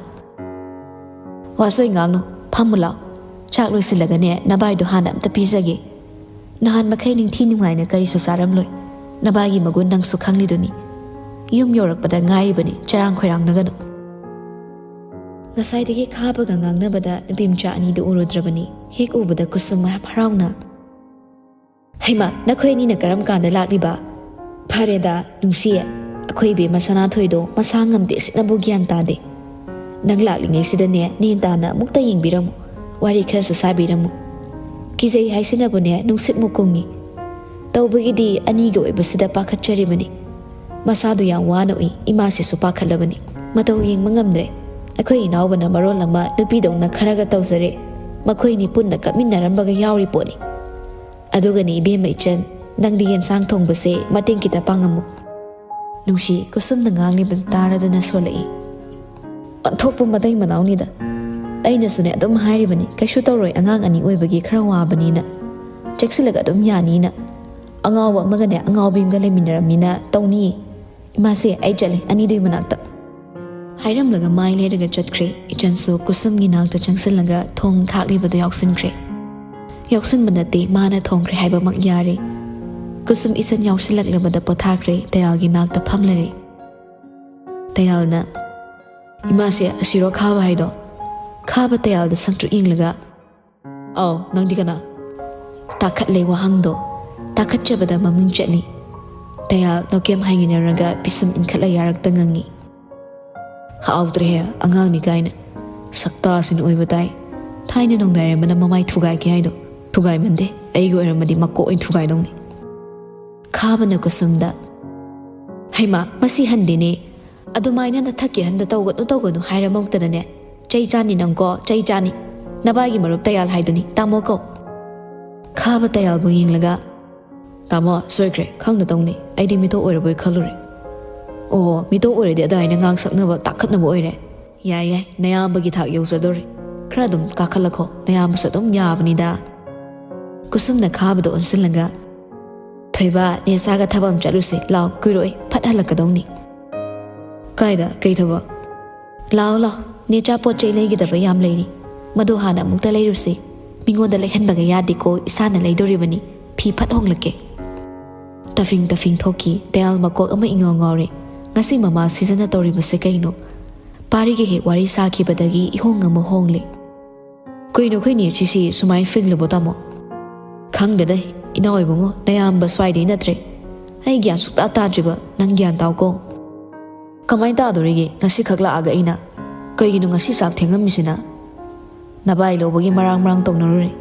"ꯋꯥꯁꯣꯏ ꯉꯥꯡꯅꯨ, ꯐꯝꯃꯨ ꯂꯥꯎ꯫ ꯆꯥꯛ ꯂꯣꯏꯁꯤꯜꯂꯒꯅꯦ ꯅꯕꯥꯏꯗꯣ ꯍꯥꯟꯅ ꯑꯝꯇ ꯄꯤꯖꯒꯦ꯫ ꯅꯍꯥꯟ ꯃꯈꯩ ꯅꯤꯡꯊꯤ ꯅꯨꯡꯉꯥꯏꯅ ꯀꯔꯤꯁꯨ ꯆꯥꯔꯝꯂꯣꯏ꯫ ꯅꯕꯥꯏꯒꯤ ꯃꯒꯨꯟ ꯅꯪꯁꯨ ꯈꯪꯂꯤꯗꯨꯅꯤ꯫ ꯌꯨꯝ ꯌꯧꯔꯛꯄꯗ ꯉꯥꯏꯔꯤꯕꯅꯤ, ꯆꯔꯥꯡ ꯈꯣꯏꯔꯥꯡꯅꯒꯅꯨ꯫" ꯉꯁꯥꯏꯗꯒꯤ ꯈꯥꯕꯒ ꯉꯥꯡꯅꯕꯗ ꯅꯨꯄꯤ ꯃꯆꯥ ꯑꯅꯤꯗꯨ ꯎꯔꯨꯗ꯭ꯔꯕꯅꯤ꯫ ꯍꯦꯛ ꯎꯕꯗ ꯀꯨꯁꯨꯝ ꯍꯔꯥꯎꯅ, "ꯍꯩꯃꯥ, ꯅꯈꯣꯏ ꯑꯅꯤꯅ ꯀꯔꯝ ꯀꯥꯟꯗ ꯂꯥꯛꯂꯤꯕ? ꯐꯔꯦꯗ, ꯅꯨꯡꯁꯤ, ꯑꯩꯈꯣꯏ ꯏꯕꯦꯝꯃ ꯁꯅꯥꯊꯣꯏꯗꯣ ꯃꯁꯥ ꯉꯝꯗꯦ, ꯁꯤꯅꯕꯨ ꯒ꯭ꯌꯥꯟ ꯇꯥꯗꯦ꯫ ꯅꯪ ꯂꯥꯛꯂꯤꯉꯩꯁꯤꯗꯅꯦ ꯅꯦꯟ ꯇꯥꯅ ꯑꯃꯨꯛꯇ ꯌꯦꯡꯕꯤꯔꯝꯃꯨ, ꯋꯥꯔꯤ ꯈꯔꯁꯨ ꯁꯥꯕꯤꯔꯝꯃꯨ꯫ ꯀꯤꯖꯩ ꯍꯥꯏꯁꯤꯅꯕꯨꯅꯦ ꯅꯨꯡꯁꯤꯠꯃꯨꯛ ꯀꯨꯡꯉꯤ꯫ ꯇꯧꯕꯒꯤꯗꯤ ꯑꯅꯤꯒꯤ ꯑꯣꯏꯕꯁꯤꯗ ꯄꯥꯈꯠꯆꯔꯤꯕꯅꯤ꯫ ꯃꯁꯥꯗꯨ ꯌꯥꯝ ꯋꯥꯅ ꯎꯏ, ꯏꯃꯥꯁꯤꯁꯨ ꯄꯥꯈꯠꯂꯕꯅꯤ꯫ ꯃꯇꯧ ꯌꯦꯡꯕ ꯉꯝꯗ꯭ꯔꯦ꯫ ꯑꯩꯈꯣꯏ ꯏꯅꯥꯎꯕꯅ ꯃꯔꯣꯜ ꯑꯃ ꯅꯨꯄꯤꯗꯧꯅ ꯈꯔꯒ ꯇꯧꯖꯔꯦ꯫ ꯃꯈꯣꯏꯅꯤ ꯄꯨꯟꯅ ꯀꯞꯃꯤꯟꯅꯔꯝꯕꯒ ꯌꯥꯎꯔꯤ ꯄꯣꯠꯅꯤ꯫ ꯑꯗꯨꯒꯅꯤ ꯏꯕꯦꯝꯃ ꯏꯆꯟ, ꯅꯪꯗꯤ ꯌꯦꯟꯁꯥꯡ ꯊꯣꯡꯕꯁꯦ ꯃꯇꯦꯡ ꯈꯤꯇ ꯄꯥꯡꯉꯝꯃꯨ꯫" ꯅꯨꯡꯁꯤ ꯀꯨꯁꯨꯝꯅ ꯉꯥꯡꯂꯤꯕꯗꯨ ꯇꯥꯔꯗꯨꯅ ꯁꯣꯜꯂꯛꯏ꯫ "ꯑꯣꯟꯊꯣꯛꯄ ꯃꯇꯩ ꯃꯅꯥꯎꯅꯤꯗ꯫ ꯑꯩꯅꯁꯨꯅꯦ ꯑꯗꯨꯝ ꯍꯥꯏꯔꯤꯕꯅꯤ, ꯀꯩꯁꯨ ꯇꯧꯔꯣꯏ, ꯑꯉꯥꯡ ꯑꯅꯤ ꯑꯣꯏꯕꯒꯤ ꯈꯔ ꯋꯥꯕꯅꯤꯅ꯫ ꯆꯦꯛꯁꯤꯜꯂꯒ ꯑꯗꯨꯝ ꯌꯥꯅꯤꯅ꯫ ꯑꯉꯥꯎꯕ ꯑꯃꯒꯅꯦ ꯑꯉꯥꯎꯕꯤ ꯑꯃꯒ ꯂꯩꯃꯤꯟꯅꯔꯝꯅꯤꯅ ꯇꯧꯅꯤꯌꯦ꯫ ꯏꯃꯥꯁꯦ, ꯑꯩ ꯆꯠꯂꯦ, ꯑꯅꯤꯗꯨꯒꯤ ꯃꯅꯥꯛꯇ꯫" ꯍꯥꯏꯔꯝꯂꯒ ꯃꯥꯏ ꯂꯩꯔꯒ ꯆꯠꯈ꯭ꯔꯦ꯫ ꯏꯆꯟꯁꯨ ꯀꯨꯁꯨꯝꯒꯤ ꯅꯥꯛꯇ ꯆꯪꯁꯤꯜꯂꯒ ꯊꯣꯡ ꯊꯥꯛꯂꯤꯕꯗꯨ ꯌꯥꯎꯁꯤꯟꯈ꯭ꯔꯦ꯫ ꯌꯥꯎꯁꯤꯟꯕ ꯅꯠꯇꯦ, ꯃꯥꯅ ꯊꯣꯡꯈ꯭ꯔꯦ ꯍꯥꯏꯕꯃꯛ ꯌꯥꯔꯦ꯫ ꯀꯨꯁꯨꯝ ꯏꯆꯟ ꯌꯥꯎꯁꯤꯜꯂꯛꯂꯕꯗ ꯄꯣꯊꯥꯈ꯭ꯔꯦ, ꯇꯌꯥꯜꯒꯤ ꯅꯥꯛꯇ ꯐꯝꯂꯔꯦ꯫ ꯇꯌꯥꯜꯅ, "ꯏꯃꯥꯁꯦ, ꯑꯁꯤꯔꯣ ꯈꯥꯕ ꯍꯥꯏꯗꯣ?" ꯈꯥꯕ ꯇꯌꯥꯜꯗ ꯁꯪꯇ꯭ꯔꯤꯛ ꯌꯦꯡꯂꯒ, "ꯑꯥꯎ, ꯅꯪꯗꯤ ꯀꯅꯥ?" ꯇꯥꯈꯠꯂꯦ ꯋꯥꯍꯪꯗꯣ꯫ ꯇꯥꯈꯠꯆꯕꯗ ꯃꯃꯤꯡ ꯆꯠꯂꯤ꯫ ꯇꯌꯥꯜ ꯅꯣꯀꯦꯝ ꯍꯥꯏꯉꯤꯅꯔꯒ ꯄꯤꯁꯨꯝ ꯏꯟꯈꯠꯂ ꯌꯥꯔꯛꯇ ꯉꯪꯉꯤ꯫ "ꯍꯥꯎꯗ꯭ꯔꯦꯍꯦ, ꯑꯉꯥꯡꯅꯤ ꯀꯥꯏꯅ꯫ ꯁꯛꯇꯥꯁꯤꯅ ꯑꯣꯏꯕ ꯇꯥꯏ꯫ ꯊꯥꯏꯅ ꯅꯣꯡꯗꯥꯏꯔꯦꯝꯕꯅ ꯃꯃꯥꯏ ꯊꯨꯒꯥꯏꯒꯦ ꯍꯥꯏꯗꯣ ꯊꯨꯒꯥꯏꯃꯟꯗꯦ꯫ ꯑꯩꯒꯤ ꯑꯣꯏꯔꯝꯃꯗꯤ ꯃꯀꯣꯛ ꯑꯣꯏꯅ ꯊꯨꯒꯥꯏꯗꯧꯅꯤ꯫" ꯈꯥꯕꯅ ꯀꯨꯁꯨꯝꯗ, "ꯍꯩꯃꯥ, ꯃꯁꯤ ꯍꯟꯗꯦꯅꯦ꯫ ꯑꯗꯨꯃꯥꯏꯅ ꯅꯊꯛꯀꯤ ꯍꯟꯗ ꯇꯧꯒꯅꯨ, ꯇꯧꯒꯅꯨ ꯍꯥꯏꯔꯃꯛꯇꯅꯅꯦ꯫ ꯆꯩ ꯆꯥꯅꯤ ꯅꯪꯀꯣ, ꯆꯩ ꯆꯥꯅꯤ꯫ ꯅꯕꯥꯏꯒꯤ ꯃꯔꯨꯞ ꯇꯌꯥꯜ ꯍꯥꯏꯗꯨꯅꯤ, ꯇꯥꯃꯣ ꯀꯧ꯫" ꯈꯥꯕ ꯇꯌꯥꯜꯕꯨ ꯌꯦꯡꯂꯒ, "ꯇꯥꯃꯣ, ꯁꯣꯏꯈ꯭ꯔꯦ, ꯈꯪꯅ ꯇꯧꯅꯤ꯫ ꯑꯩꯗꯤ ꯃꯤꯇꯣꯞ ꯑꯣꯏꯔꯕꯣꯏ ꯈꯜꯂꯨꯔꯦ꯫" "ꯑꯣ, ꯃꯤꯇꯣꯞ ꯑꯣꯏꯔꯗꯤ ꯑꯗꯨꯃꯥꯏꯅ ꯉꯥꯡ ꯁꯛꯅꯕ, ꯇꯥꯈꯠꯅꯕ ꯑꯣꯏꯔꯦ꯫ ꯌꯥꯏ, ꯌꯥꯏ, ꯅꯌꯥꯝꯕꯒꯤ ꯊꯥꯛ ꯌꯧꯖꯗꯧꯔꯦ꯫ ꯈꯔ ꯑꯗꯨꯝ ꯀꯥꯈꯠꯂꯛꯈꯣ, ꯅꯌꯥꯝꯕꯁꯨ ꯑꯗꯨꯝ ꯌꯥꯕꯅꯤꯗ꯫ ꯀꯨꯁꯨꯝꯅ ꯈꯥꯕꯗꯣ ꯑꯣꯟꯁꯤꯜꯂꯒ, "ꯊꯣꯏꯕ, ꯅꯦꯆꯥꯒ ꯊꯕꯛ ꯑꯃ ꯆꯠꯂꯨꯁꯤ, ꯂꯥꯛꯑꯣ, ꯀꯨꯏꯔꯣꯏ, ꯐꯠ ꯍꯜꯂꯛꯀꯗꯧꯅꯤ꯫" "ꯀꯥꯏꯗ? ꯀꯩ ꯊꯕꯛ?" "ꯂꯥꯛꯑꯣ, ꯂꯥꯛꯑꯣ, ꯅꯦꯆꯥ ꯄꯣꯠ ꯆꯩ ꯂꯩꯒꯗꯕ ꯌꯥꯝ ꯂꯩꯔꯤ, ꯃꯗꯨ ꯍꯥꯟꯅ ꯑꯃꯨꯛꯇ ꯂꯩꯔꯨꯁꯤ꯫ ꯃꯤꯉꯣꯟꯗ ꯂꯩꯍꯟꯕꯒ ꯌꯥꯗꯦꯀꯣ, ꯏꯁꯥꯅ ꯂꯩꯗꯣꯔꯤꯕꯅꯤ, ꯐꯤ ꯐꯠ ꯍꯣꯡꯂꯛꯀꯦ꯫" ꯇꯐꯤꯡ ꯇꯐꯤꯡ ꯊꯣꯛꯈꯤ꯫ ꯇꯌꯥꯜ ꯃꯀꯣꯛ ꯑꯃ ꯏꯉꯥꯎ ꯉꯥꯎꯔꯦ꯫ ꯉꯁꯤ ꯃꯃꯥ ꯁꯤꯖꯟꯅ ꯇꯧꯔꯤꯕꯁꯦ ꯀꯩꯅꯣ? ꯄꯥꯔꯤꯒ ꯍꯦꯛ ꯋꯥꯔꯤ ꯁꯥꯈꯤꯕꯗꯒꯤ ꯏꯍꯣꯡ ꯑꯃ ꯍꯣꯡꯂꯦ꯫ "ꯀꯩꯅꯣ ꯑꯩꯈꯣꯏꯅꯦ ꯁꯤꯁꯤ ꯁꯨꯃꯥꯏꯅ ꯐꯤꯡꯂꯤꯕꯣ, ꯇꯥꯃꯣ?" "ꯈꯪꯗꯦꯗ, ꯏꯅꯥꯎ ꯏꯕꯨꯡꯉꯣ, ꯅꯌꯥꯝꯕ ꯁ꯭ꯋꯥꯏꯗꯩ ꯅꯠꯇ꯭ꯔꯦ꯫ ꯑꯩ ꯒ꯭ꯌꯥꯟ ꯁꯨꯛꯇꯥ ꯇꯥꯗ꯭ꯔꯤꯕ, ꯅꯪ ꯒ꯭ꯌꯥꯟ ꯇꯥꯎꯀꯣ꯫" "ꯀꯃꯥꯏꯅ ꯇꯥꯗꯣꯔꯤꯒꯦ? ꯉꯁꯤꯈꯛ ꯂꯥꯛꯑꯒ ꯑꯩꯅ꯫ ꯀꯩꯒꯤꯅꯣ ꯉꯁꯤ ꯆꯥꯛ ꯊꯦꯡꯉꯝꯃꯤꯁꯤꯅ?" "ꯅꯚꯥꯏ ꯂꯧꯕꯒꯤ ꯃꯔꯥꯡ ꯃꯔꯥꯡ ꯇꯧꯅꯔꯨꯔꯦ꯫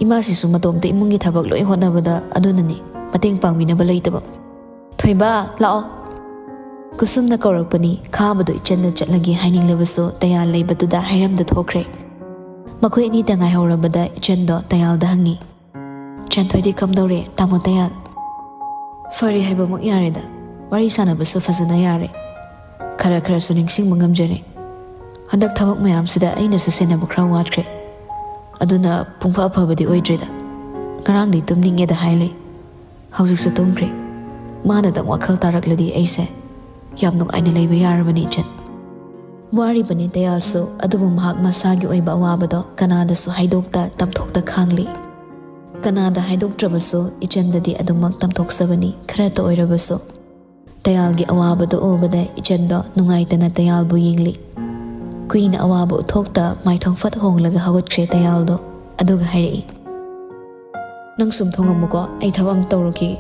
ꯏꯃꯥꯁꯤꯁꯨ ꯃꯇꯣꯝꯇ ꯏꯃꯨꯡꯒꯤ ꯊꯕꯛ ꯂꯣꯏ ꯍꯣꯠꯅꯕꯗ, ꯑꯗꯨꯅꯅꯤ, ꯃꯇꯦꯡ ꯄꯥꯡꯕꯤꯅꯕ ꯂꯩꯇꯕ꯫" "ꯊꯣꯏꯕ, ꯂꯥꯛꯑꯣ꯫" ꯀꯨꯁꯨꯝꯅ ꯀꯧꯔꯛꯄꯅꯤ꯫ ꯈꯥꯕꯗꯣ ꯏꯆꯟꯗ ꯆꯠꯂꯒꯦ ꯍꯥꯏꯅꯤꯡꯂꯕꯁꯨ ꯇꯌꯥꯜ ꯂꯩꯕꯗꯨꯗ ꯍꯥꯏꯔꯝꯗ ꯊꯣꯛꯈ꯭ꯔꯦ꯫ ꯃꯈꯣꯏ ꯑꯅꯤꯇ ꯉꯥꯏꯍꯧꯔꯕꯗ ꯏꯆꯟꯗꯣ ꯇꯌꯥꯜꯗ ꯍꯪꯉꯤ, "ꯏꯆꯟ ꯊꯣꯏꯗꯤ ꯀꯝꯗꯧꯔꯦ, ꯇꯥꯃꯣ ꯇꯌꯥꯜ?" "ꯐꯔꯦ ꯍꯥꯏꯕꯃꯛ ꯌꯥꯔꯦꯗ꯫ ꯋꯥꯔꯤ ꯁꯥꯟꯅꯕꯁꯨ ꯐꯖꯅ ꯌꯥꯔꯦ꯫ ꯈꯔ ꯈꯔꯁꯨ ꯅꯤꯡꯁꯤꯡꯕ ꯉꯝꯖꯔꯦ꯫ ꯍꯟꯗꯛ ꯊꯕꯛ ꯃꯌꯥꯝꯁꯤꯗ ꯑꯩꯅꯁꯨ ꯁꯦꯟꯅꯕ ꯈꯔ ꯋꯥꯠꯈ꯭ꯔꯦ꯫ ꯑꯗꯨꯅ ꯄꯨꯡꯐ ꯑꯐꯕꯗꯤ ꯑꯣꯏꯗ꯭ꯔꯦꯗ꯫ ꯉꯔꯥꯡꯗꯤ ꯇꯨꯝꯅꯤꯡꯉꯦꯗ ꯍꯥꯏ ꯂꯩ꯫ ꯍꯧꯖꯤꯛꯁꯨ ꯇꯨꯝꯈ꯭ꯔꯦ꯫ ꯃꯥꯅꯗꯪ ꯋꯥꯈꯜ ꯇꯥꯔꯛꯂꯗꯤ ꯑꯩꯁꯦ ꯌꯥꯝ ꯅꯨꯡꯉꯥꯏꯅ ꯂꯩꯕ ꯌꯥꯔꯕꯅꯤ, ꯏꯆꯟ꯫" ꯋꯥꯔꯤꯕꯅꯤ ꯇꯌꯥꯜꯁꯨ, ꯑꯗꯨꯕꯨ ꯃꯍꯥꯛ ꯃꯁꯥꯒꯤ ꯑꯣꯏꯕ ꯑꯋꯥꯕꯗꯣ ꯀꯅꯥꯗꯁꯨ ꯍꯥꯏꯗꯣꯛꯇ ꯇꯝꯊꯣꯛꯇ ꯈꯥꯡꯂꯤ꯫ ꯀꯅꯥꯗ ꯍꯥꯏꯗꯣꯛꯇ꯭ꯔꯕꯁꯨ ꯏꯆꯟꯗꯗꯤ ꯑꯗꯨꯃꯛ ꯇꯝꯊꯣꯛꯆꯕꯅꯤ, ꯈꯔꯇ ꯑꯣꯏꯔꯕꯁꯨ꯫ ꯇꯌꯥꯜꯒꯤ ꯑꯋꯥꯕꯗꯨ ꯎꯕꯗ ꯏꯆꯟꯗꯣ ꯅꯨꯡꯉꯥꯏꯇꯅ ꯇꯌꯥꯜꯕꯨ ꯌꯦꯡꯂꯤ꯫ ꯀꯨꯏꯅ ꯑꯋꯥꯕ ꯎꯠꯊꯣꯛꯇ ꯃꯥꯏꯊꯣꯡ ꯐꯠ ꯍꯣꯡꯂꯒ ꯍꯧꯒꯠꯈ꯭ꯔꯦ ꯇꯌꯥꯜꯗꯣ, ꯑꯗꯨꯒ ꯍꯥꯏꯔꯛꯏ, "ꯅꯪ ꯁꯨꯝ ꯊꯣꯡꯉꯝꯃꯨꯀꯣ, ꯑꯩ ꯊꯕꯛ ꯑꯃ ꯇꯧꯔꯨꯈꯤꯒꯦ꯫"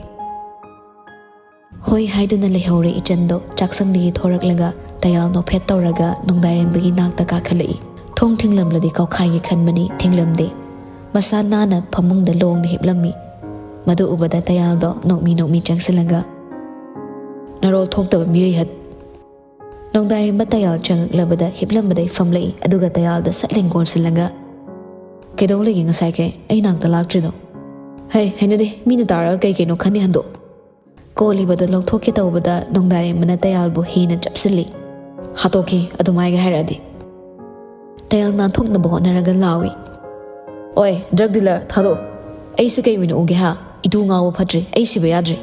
ꯍꯣꯏ ꯍꯥꯏꯗꯨꯅ ꯂꯩꯍꯧꯔꯦ ꯏꯆꯟꯗꯣ꯫ ꯆꯥꯛꯁꯪꯗꯒꯤ ꯊꯣꯔꯛꯂꯒ ꯇꯌꯥꯜ ꯅꯣꯛꯐꯦꯠ ꯇꯧꯔꯒ ꯅꯣꯡꯗꯥꯔꯦꯝꯕꯒꯤ ꯅꯥꯛꯇ ꯀꯥꯈꯠꯂꯛꯏ꯫ ꯊꯣꯡ ꯊꯤꯡꯂꯝꯂꯗꯤ ꯀꯥꯎꯈꯥꯏꯒꯦ ꯈꯟꯕꯅꯤ, ꯊꯤꯡꯂꯝꯗꯦ꯫ ꯃꯁꯥ ꯅꯥꯟꯅ ꯐꯃꯨꯡꯗ ꯂꯣꯡꯅ ꯍꯤꯞꯂꯝꯃꯤ꯫ ꯃꯗꯨ ꯎꯕꯗ ꯇꯌꯥꯜꯗꯣ ꯅꯣꯛꯃꯤ ꯅꯣꯛꯃꯤ ꯆꯪꯁꯤꯜꯂꯒ, "ꯅꯔꯣꯜ ꯊꯣꯛꯇꯕ ꯃꯤꯔꯩꯍꯠ!" ꯅꯣꯡꯗꯥꯔꯦꯝꯕ ꯇꯌꯥꯜ ꯆꯪꯉꯛꯂꯕꯗ ꯍꯤꯞꯂꯝꯕꯗꯩ ꯐꯝꯂꯛꯏ, ꯑꯗꯨꯒ ꯇꯌꯥꯜꯗ ꯁꯠ ꯂꯦꯡꯒꯣꯜꯁꯤꯜꯂꯒ, "ꯀꯩꯗꯧ ꯂꯩꯒꯦ ꯉꯁꯥꯏꯈꯩ ꯑꯩ ꯅꯥꯛꯇ ꯂꯥꯛꯇ꯭ꯔꯤꯗꯣ?" "ꯍꯩ, ꯍꯩꯅꯗꯦ, ꯃꯤꯅ ꯇꯥꯔꯒ ꯀꯩ ꯀꯩꯅꯣ ꯈꯟꯅꯤ, ꯍꯟꯗꯣꯛ!" ꯀꯣꯜꯂꯤꯕꯗꯣ ꯂꯧꯊꯣꯛꯀꯦ ꯇꯧꯕꯗ ꯅꯣꯡꯗꯥꯔꯦꯝꯕꯅ ꯇꯌꯥꯜꯕꯨ ꯍꯦꯟꯅ ꯆꯞꯁꯤꯜꯂꯤ꯫ "ꯍꯥꯠꯇꯣꯛꯀꯦ, ꯑꯗꯨꯃꯥꯏꯒ ꯍꯥꯏꯔꯛꯑꯗꯤ!" ꯇꯌꯥꯜ ꯅꯥꯟꯊꯣꯛꯅꯕ ꯍꯣꯠꯅꯔꯒ ꯂꯥꯎꯏ꯫ "ꯑꯣꯏ, drug dealer, ꯊꯥꯗꯣꯛꯑꯣ꯫ ꯑꯩꯁꯦ ꯀꯩ ꯑꯣꯏꯅ ꯎꯒꯦ ꯍꯥ? ꯏꯇꯨ ꯉꯥꯎꯕ ꯐꯠꯇ꯭ꯔꯦ, ꯑꯩ ꯁꯤꯕ ꯌꯥꯗ꯭ꯔꯦ꯫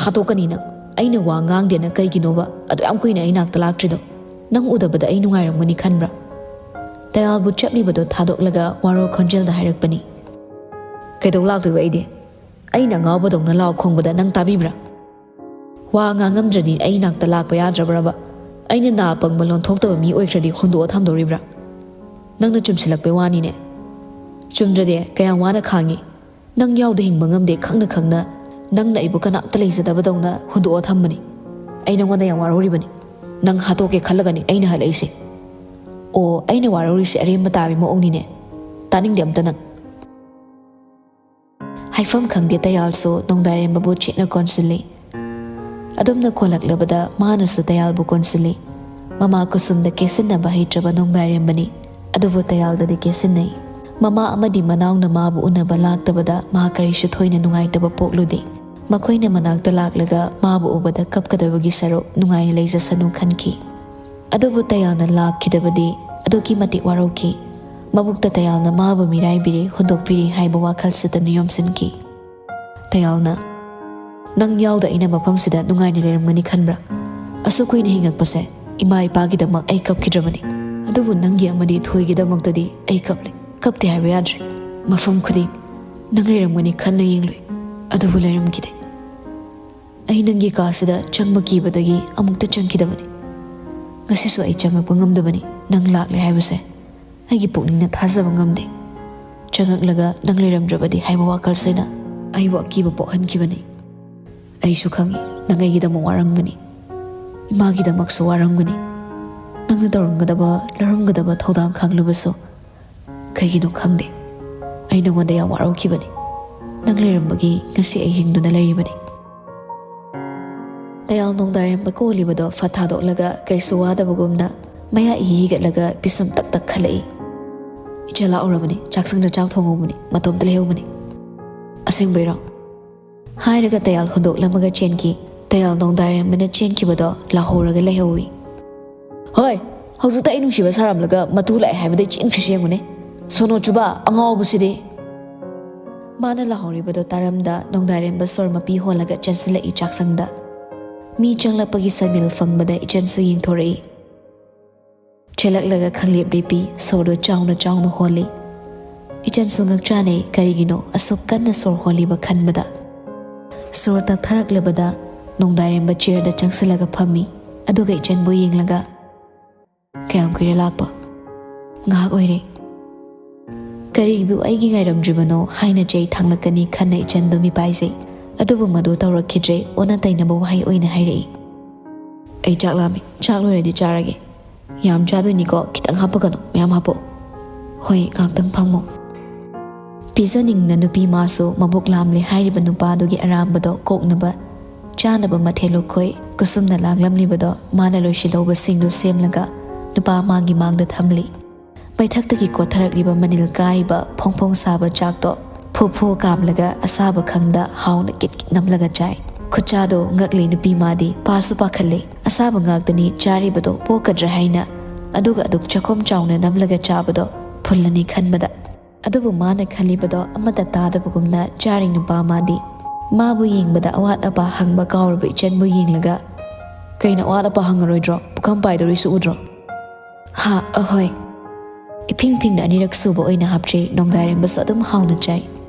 ꯍꯥꯠꯇꯣꯛꯀꯅꯤ ꯅꯪ꯫ ꯑꯩꯅ ꯋꯥ ꯉꯥꯡꯗꯦꯅ ꯀꯩꯒꯤꯅꯣꯕ ꯑꯗꯨ ꯌꯥꯝ ꯀꯨꯏꯅ ꯑꯩ ꯅꯥꯛꯇ ꯂꯥꯛꯇ꯭ꯔꯤꯗꯣ? ꯅꯪ ꯎꯗꯕꯗ ꯑꯩ ꯅꯨꯡꯉꯥꯏꯔꯝꯒꯅꯤ ꯈꯟꯕ꯭ꯔꯥ?" ꯇꯌꯥꯜꯕꯨ ꯆꯞꯂꯤꯕꯗꯣ ꯊꯥꯗꯣꯛꯂꯒ ꯋꯥꯔꯧ ꯈꯣꯟꯖꯦꯜꯗ ꯍꯥꯏꯔꯛꯄꯅꯤ꯫ "ꯀꯩꯗꯧ ꯂꯥꯛꯇꯣꯏꯕ ꯑꯩꯗꯤ? ꯑꯩꯅ ꯑꯉꯥꯎꯕꯗꯧꯅ ꯂꯥꯎ ꯈꯣꯡꯕꯗ ꯅꯪ ꯇꯥꯕꯤꯕ꯭ꯔꯥ? ꯋꯥ ꯉꯥꯡꯉꯝꯗ꯭ꯔꯗꯤ ꯑꯩ ꯅꯥꯛꯇ ꯂꯥꯛꯄ ꯌꯥꯗ꯭ꯔꯕ꯭ꯔꯕ? ꯑꯩꯅ ꯅꯥ ꯄꯪꯕ ꯂꯣꯟꯊꯣꯛꯇꯕ ꯃꯤ ꯑꯣꯏꯈ꯭ꯔꯗꯤ ꯍꯨꯟꯗꯣꯛꯑ ꯊꯝꯗꯣꯔꯤꯕ꯭ꯔꯥ? ꯅꯪꯅ ꯆꯨꯝꯁꯤꯜꯂꯛꯄꯩ ꯋꯥꯅꯤꯅꯦ꯫ ꯆꯨꯝꯗ꯭ꯔꯗꯤ ꯀꯌꯥꯝ ꯋꯥꯅ ꯈꯥꯡꯉꯤ꯫ ꯅꯪ ꯌꯥꯎꯗ ꯍꯤꯡꯕ ꯉꯝꯗꯦ ꯈꯪꯅ ꯈꯪꯅ ꯅꯪꯅ ꯑꯩꯕꯨ ꯀꯅꯥꯝꯇ ꯂꯩꯖꯗꯕꯗꯧꯅ ꯍꯨꯟꯗꯣꯛꯑ ꯊꯝꯕꯅꯤ꯫ ꯑꯩ ꯅꯉꯣꯟꯗ ꯌꯥꯝ ꯋꯥꯔꯧꯔꯤꯕꯅꯤ꯫ ꯅꯪ ꯍꯥꯠꯇꯣꯛꯀꯦ ꯈꯜꯂꯒꯅꯤ ꯑꯩꯅ ꯍꯜꯂꯛꯏꯁꯦ꯫ ꯑꯣ, ꯑꯩꯅ ꯋꯥꯔꯧꯔꯤꯁꯦ ꯑꯔꯦꯝꯕ ꯇꯥꯕꯤ ꯃꯑꯣꯡꯅꯤꯅꯦ꯫ ꯇꯥꯅꯤꯡꯗꯦ ꯑꯝꯇ ꯅꯪ꯫" ꯍꯥꯏꯐꯝ ꯈꯪꯗꯦ ꯇꯌꯥꯜꯁꯨ ꯅꯣꯡꯗꯥꯏꯔꯦꯝꯕꯕꯨ ꯆꯦꯠꯅ ꯀꯣꯟꯁꯤꯜꯂꯤ꯫ ꯑꯗꯨꯝꯅ ꯀꯣꯜꯂꯛꯂꯕꯗ ꯃꯥꯅꯁꯨ ꯇꯌꯥꯜꯕꯨ ꯀꯣꯟꯁꯤꯜꯂꯤ꯫ ꯃꯃꯥ ꯀꯨꯁꯨꯝꯗ ꯀꯦꯁꯤꯟꯅꯕ ꯍꯩꯇ꯭ꯔꯕ ꯅꯣꯡꯗꯥꯏꯔꯦꯝꯕꯅꯤ꯫ ꯑꯗꯨꯕꯨ ꯇꯌꯥꯜꯗꯗꯤ ꯀꯦꯁꯤꯟꯅꯩ꯫ ꯃꯃꯥ ꯑꯃꯗꯤ ꯃꯅꯥꯎꯅ ꯃꯥꯕꯨ ꯎꯅꯕ ꯂꯥꯛꯇꯕꯗ ꯃꯥ ꯀꯔꯤꯁꯨ ꯊꯣꯏꯅ ꯅꯨꯡꯉꯥꯏꯇꯕ ꯄꯣꯛꯂꯨꯗꯦ꯫ ꯃꯈꯣꯏꯅ ꯃꯅꯥꯛꯇ ꯂꯥꯛꯂꯒ ꯃꯥꯕꯨ ꯎꯕꯗ ꯀꯞꯀꯗꯕꯒꯤ ꯁꯔꯨꯛ ꯅꯨꯡꯉꯥꯏꯅ ꯂꯩꯖꯁꯅꯨ ꯈꯟꯈꯤ꯫ ꯑꯗꯨꯕꯨ ꯇꯌꯥꯜꯅ ꯂꯥꯛꯈꯤꯗꯕꯗꯤ ꯑꯗꯨꯛꯀꯤ ꯃꯇꯤꯛ ꯋꯥꯔꯧꯈꯤ꯫ ꯃꯕꯨꯛꯇ ꯇꯌꯥꯜꯅ ꯃꯥꯕꯨ ꯃꯤꯔꯥꯏꯕꯤꯔꯦ, ꯍꯨꯟꯗꯣꯛꯄꯤꯔꯦ ꯍꯥꯏꯕ ꯋꯥꯈꯜ ꯁꯤꯠꯇꯅ ꯌꯣꯝꯁꯤꯟꯈꯤ꯫ ꯇꯌꯥꯜꯅ, "ꯅꯪ ꯌꯥꯎꯗ ꯑꯩꯅ ꯃꯐꯝꯁꯤꯗ ꯅꯨꯡꯉꯥꯏꯅ ꯂꯩꯔꯝꯒꯅꯤ ꯈꯟꯕ꯭ꯔꯥ? ꯑꯁꯨꯛ ꯀꯨꯏꯅ ꯍꯤꯡꯉꯛꯄꯁꯦ ꯏꯃꯥ ꯏꯄꯥꯒꯤꯗꯃꯛ ꯑꯩ ꯀꯞꯈꯤꯗ꯭ꯔꯕꯅꯤ꯫ ꯑꯗꯨꯕꯨ ꯅꯪꯒꯤ ꯑꯃꯗꯤ ꯊꯣꯏꯒꯤꯗꯃꯛꯇꯗꯤ ꯑꯩ ꯀꯞꯂꯦ꯫ ꯀꯞꯇꯦ ꯍꯥꯏꯕ ꯌꯥꯗ꯭ꯔꯦ꯫ ꯃꯐꯝ ꯈꯨꯗꯤꯡ ꯅꯪ ꯂꯩꯔꯝꯒꯅꯤ ꯈꯟꯅ ꯌꯦꯡꯂꯨꯏ, ꯑꯗꯨꯕꯨ ꯂꯩꯔꯝꯈꯤꯗꯦ꯫ ꯑꯩ ꯅꯪꯒꯤ ꯀꯥꯁꯤꯗ ꯆꯪꯕ ꯀꯤꯕꯗꯒꯤ ꯑꯃꯨꯛꯇ ꯆꯪꯈꯤꯗꯕꯅꯤ꯫ ꯉꯁꯤꯁꯨ ꯑꯩ ꯆꯪꯉꯛꯄ ꯉꯝꯗꯕꯅꯤ꯫ ꯅꯪ ꯂꯥꯛꯂꯦ ꯍꯥꯏꯕꯁꯦ ꯑꯩꯒꯤ ꯄꯨꯛꯅꯤꯡꯅ ꯊꯥꯖꯕ ꯉꯝꯗꯦ꯫ ꯆꯪꯉꯛꯂꯒ ꯅꯪ ꯂꯩꯔꯝꯗ꯭ꯔꯕꯗꯤ ꯍꯥꯏꯕ ꯋꯥꯈꯜꯁꯤꯅ ꯑꯩꯕꯨ ꯑꯀꯤꯕ ꯄꯣꯛꯍꯟꯈꯤꯕꯅꯤ꯫ ꯑꯩꯁꯨ ꯈꯪꯏ, ꯅꯪ ꯑꯩꯒꯤꯗꯃꯛ ꯋꯥꯔꯝꯒꯅꯤ, ꯏꯃꯥꯒꯤꯗꯃꯛꯁꯨ ꯋꯥꯔꯝꯒꯅꯤ꯫ ꯅꯪꯅ ꯇꯧꯔꯝꯒꯗꯕ, ꯂꯧꯔꯝꯒꯗꯕ ꯊꯧꯗꯥꯡ ꯈꯪꯂꯕꯁꯨ ꯀꯩꯒꯤꯅꯣ ꯈꯪꯗꯦ, ꯑꯩ ꯅꯉꯣꯟꯗ ꯌꯥꯝ ꯋꯥꯔꯧꯈꯤꯕꯅꯤ꯫ ꯅꯪ ꯂꯩꯔꯝꯕꯒꯤ ꯉꯁꯤ ꯑꯩ ꯍꯤꯡꯗꯨꯅ ꯂꯩꯔꯤꯕꯅꯤ꯫" ꯇꯌꯥꯜ ꯅꯣꯡꯗꯥꯏꯔꯦꯝꯕ ꯀꯣꯜꯂꯤꯕꯗꯣ ꯐꯠ ꯊꯥꯗꯣꯛꯂꯒ ꯀꯩꯁꯨ ꯋꯥꯗꯕꯒꯨꯝꯅ ꯃꯌꯥ ꯏ ꯍꯤꯒꯠꯂꯒ ꯄꯤꯁꯨꯝ ꯇꯛ ꯇꯛ ꯈꯜꯂꯛꯏ꯫ "ꯏꯆꯦ ꯂꯥꯛꯎꯔꯕꯅꯤ, ꯆꯥꯛꯁꯪꯗ ꯆꯥꯛ ꯊꯣꯡꯍꯧꯕꯅꯤ, ꯃꯇꯣꯝꯇ ꯂꯩꯍꯧꯕꯅꯤ꯫" "ꯑꯁꯦꯡꯕꯩꯔꯣ?" ꯍꯥꯏꯔꯒ ꯇꯌꯥꯜ ꯍꯨꯟꯗꯣꯛꯂꯝꯃꯒ ꯆꯦꯟꯈꯤ꯫ ꯇꯌꯥꯜ ꯅꯣꯡꯗꯥꯏꯔꯦꯝꯕꯅ ꯆꯦꯟꯈꯤꯕꯗꯣ ꯂꯥꯍꯧꯔꯒ ꯂꯩꯍꯧꯏ꯫ "ꯍꯣꯏ, ꯍꯧꯖꯤꯛꯇ ꯑꯩ ꯅꯨꯡꯁꯤꯕ ꯁꯥꯔꯝꯂꯒ ꯃꯇꯨ ꯂꯥꯛꯑꯦ ꯍꯥꯏꯕꯗꯩ ꯆꯦꯟꯈ꯭ꯔꯤꯁꯤ ꯌꯦꯡꯉꯨꯅꯦ꯫ ꯁꯣꯅꯣ ꯆꯨꯕ ꯑꯉꯥꯎꯕꯁꯤꯗꯤ꯫ ꯃꯥꯅ ꯂꯥꯎꯍꯧꯔꯤꯕꯗꯣ ꯇꯥꯔꯝꯗ ꯅꯣꯡꯗꯥꯏꯔꯦꯝꯕ ꯁꯣꯔ ꯃꯄꯤ ꯍꯣꯜꯂꯒ ꯆꯦꯟꯁꯤꯜꯂꯛꯏ ꯆꯥꯛꯁꯪꯗ꯫ ꯃꯤ ꯆꯪꯂꯛꯄꯒꯤ ꯁꯃꯤꯜ ꯐꯪꯕꯗ ꯏꯆꯟꯁꯨ ꯌꯦꯡꯊꯣꯔꯛꯏ꯫ ꯆꯦꯜꯂꯛꯂꯒ ꯈꯪꯂꯦꯞ ꯂꯦꯞꯄꯤ, ꯁꯣꯔꯗꯣ ꯆꯥꯎꯅ ꯆꯥꯎꯅ ꯍꯣꯜꯂꯤ꯫ ꯏꯆꯟꯁꯨ ꯉꯛꯆꯥꯅꯩ, ꯀꯔꯤꯒꯤꯅꯣ ꯑꯁꯨꯛ ꯀꯟꯅ ꯁꯣꯔ ꯍꯣꯜꯂꯤꯕ ꯈꯟꯕꯗ꯫ ꯁꯣꯔ ꯇꯞꯊꯔꯛꯂꯕꯗ ꯅꯣꯡꯗꯥꯏꯔꯦꯝꯕ ꯆꯤꯌꯔꯗ ꯆꯪꯁꯤꯜꯂꯒ ꯐꯝꯃꯤ꯫ ꯑꯗꯨꯒ ꯏꯆꯟꯕꯨ ꯌꯦꯡꯂꯒ, "ꯀꯌꯥꯝ ꯀꯨꯏꯔꯦ ꯂꯥꯛꯄ?" "ꯉꯥꯏꯍꯥꯛ ꯑꯣꯏꯔꯦ꯫" ꯀꯔꯤꯕꯨ ꯑꯩꯒꯤ ꯉꯥꯏꯔꯝꯗ꯭ꯔꯤꯕꯅꯣ ꯍꯥꯏꯅ ꯆꯩ ꯊꯥꯡꯂꯛꯀꯅꯤ ꯈꯟꯅ ꯏꯆꯟꯗꯨ ꯃꯤꯄꯥꯏꯖꯩ꯫ ꯑꯗꯨꯕꯨ ꯃꯗꯨ ꯇꯧꯔꯛꯈꯤꯗ꯭ꯔꯦ, ꯑꯣꯟꯅ ꯇꯩꯅꯕ ꯋꯥꯍꯩ ꯑꯣꯏꯅ ꯍꯥꯏꯔꯛꯏ꯫ "ꯑꯩ ꯆꯥꯛ ꯂꯥꯝꯃꯤ, ꯆꯥꯛ ꯂꯣꯏꯔꯗꯤ ꯆꯥꯔꯒꯦ꯫ ꯌꯥꯝ ꯆꯥꯗꯣꯏꯅꯤꯀꯣ, ꯈꯤꯇꯪ ꯍꯥꯞꯄꯒꯅꯨ, ꯃꯌꯥꯝ ꯍꯥꯞꯄꯣ꯫" "ꯍꯣꯏ, ꯉꯥꯏꯍꯥꯛꯇꯪ ꯐꯝꯃꯣ꯫" ꯄꯤꯖꯅꯤꯡꯅ ꯅꯨꯄꯤ ꯃꯥꯁꯨ ꯃꯕꯨꯛ ꯂꯥꯝꯂꯦ ꯍꯥꯏꯔꯤꯕ ꯅꯨꯄꯥꯗꯨꯒꯤ ꯑꯔꯥꯝꯕꯗꯣ ꯀꯣꯛꯅꯕ ꯆꯥꯅꯕ ꯃꯊꯦꯜ ꯂꯨꯈꯣꯏ ꯀꯨꯁꯨꯝꯅ ꯂꯥꯡꯂꯝꯂꯤꯕꯗꯣ ꯃꯥꯅ ꯂꯣꯏꯁꯤꯜꯍꯧꯕꯁꯤꯡꯗꯨ ꯁꯦꯝꯂꯒ ꯅꯨꯄꯥ ꯃꯥꯒꯤ ꯃꯥꯡꯗ ꯊꯝꯂꯤ꯫ ꯃꯩꯊꯛꯇꯒꯤ ꯀꯣꯠꯊꯔꯛꯂꯤꯕ ꯃꯅꯤꯜ ꯀꯥꯔꯤꯕ ꯐꯣꯡ ꯐꯣꯡ ꯁꯥꯕ ꯆꯥꯛꯇꯣ ꯐꯨ ꯐꯨ ꯀꯥꯝꯂꯒ ꯑꯁꯥꯕ ꯈꯪꯗ ꯍꯥꯎꯅ ꯀꯤꯠ ꯀꯤꯠ ꯅꯝꯂꯒ ꯆꯥꯏ꯫ ꯈꯨꯠꯆꯥꯗꯣ ꯉꯛꯂꯤ ꯅꯨꯄꯤ ꯃꯥꯗꯤ, ꯄꯥꯁꯨ ꯄꯥꯈꯠꯂꯦ꯫ ꯑꯁꯥꯕ ꯉꯥꯛꯇꯅꯤ ꯆꯥꯔꯤꯕꯗꯣ, ꯄꯣꯛꯀꯗ꯭ꯔꯥ ꯍꯥꯏꯅ꯫ ꯑꯗꯨꯒ ꯑꯗꯨꯛ ꯆꯥꯛꯈꯣꯝ ꯆꯥꯎꯅ ꯅꯝꯂꯒ ꯆꯥꯕꯗꯣ ꯐꯨꯜꯂꯅꯤ ꯈꯟꯕꯗ꯫ ꯑꯗꯨꯕꯨ ꯃꯥꯅ ꯈꯜꯂꯤꯕꯗꯣ ꯑꯃꯠꯇ ꯇꯥꯗꯕꯒꯨꯝꯅ ꯆꯥꯔꯤ ꯅꯨꯄꯥ ꯃꯥꯗꯤ꯫ ꯃꯥꯕꯨ ꯌꯦꯡꯕꯗ ꯑꯋꯥꯠ ꯑꯄꯥ ꯍꯪꯕ ꯀꯥꯎꯔꯕ ꯏꯆꯟꯕꯨ ꯌꯦꯡꯂꯒ, "ꯀꯩꯅꯣ ꯑꯋꯥꯠ ꯑꯄꯥ ꯍꯪꯉꯔꯣꯏꯗ꯭ꯔꯣ? ꯄꯨꯈꯝ ꯄꯥꯏꯗꯧꯔꯤꯁꯨ ꯎꯗ꯭ꯔꯣ?" "ꯍꯥ, ꯑꯍꯣꯏ꯫" ꯏꯐꯤꯡ ꯐꯤꯡꯅ ꯑꯅꯤꯔꯛ ꯁꯨꯕ ꯑꯣꯏꯅ ꯍꯥꯞꯆꯩ꯫ ꯅꯣꯡꯗꯥꯏꯔꯦꯝꯕꯁꯨ ꯑꯗꯨꯝ ꯍꯥꯎꯅ ꯆꯥꯏ꯫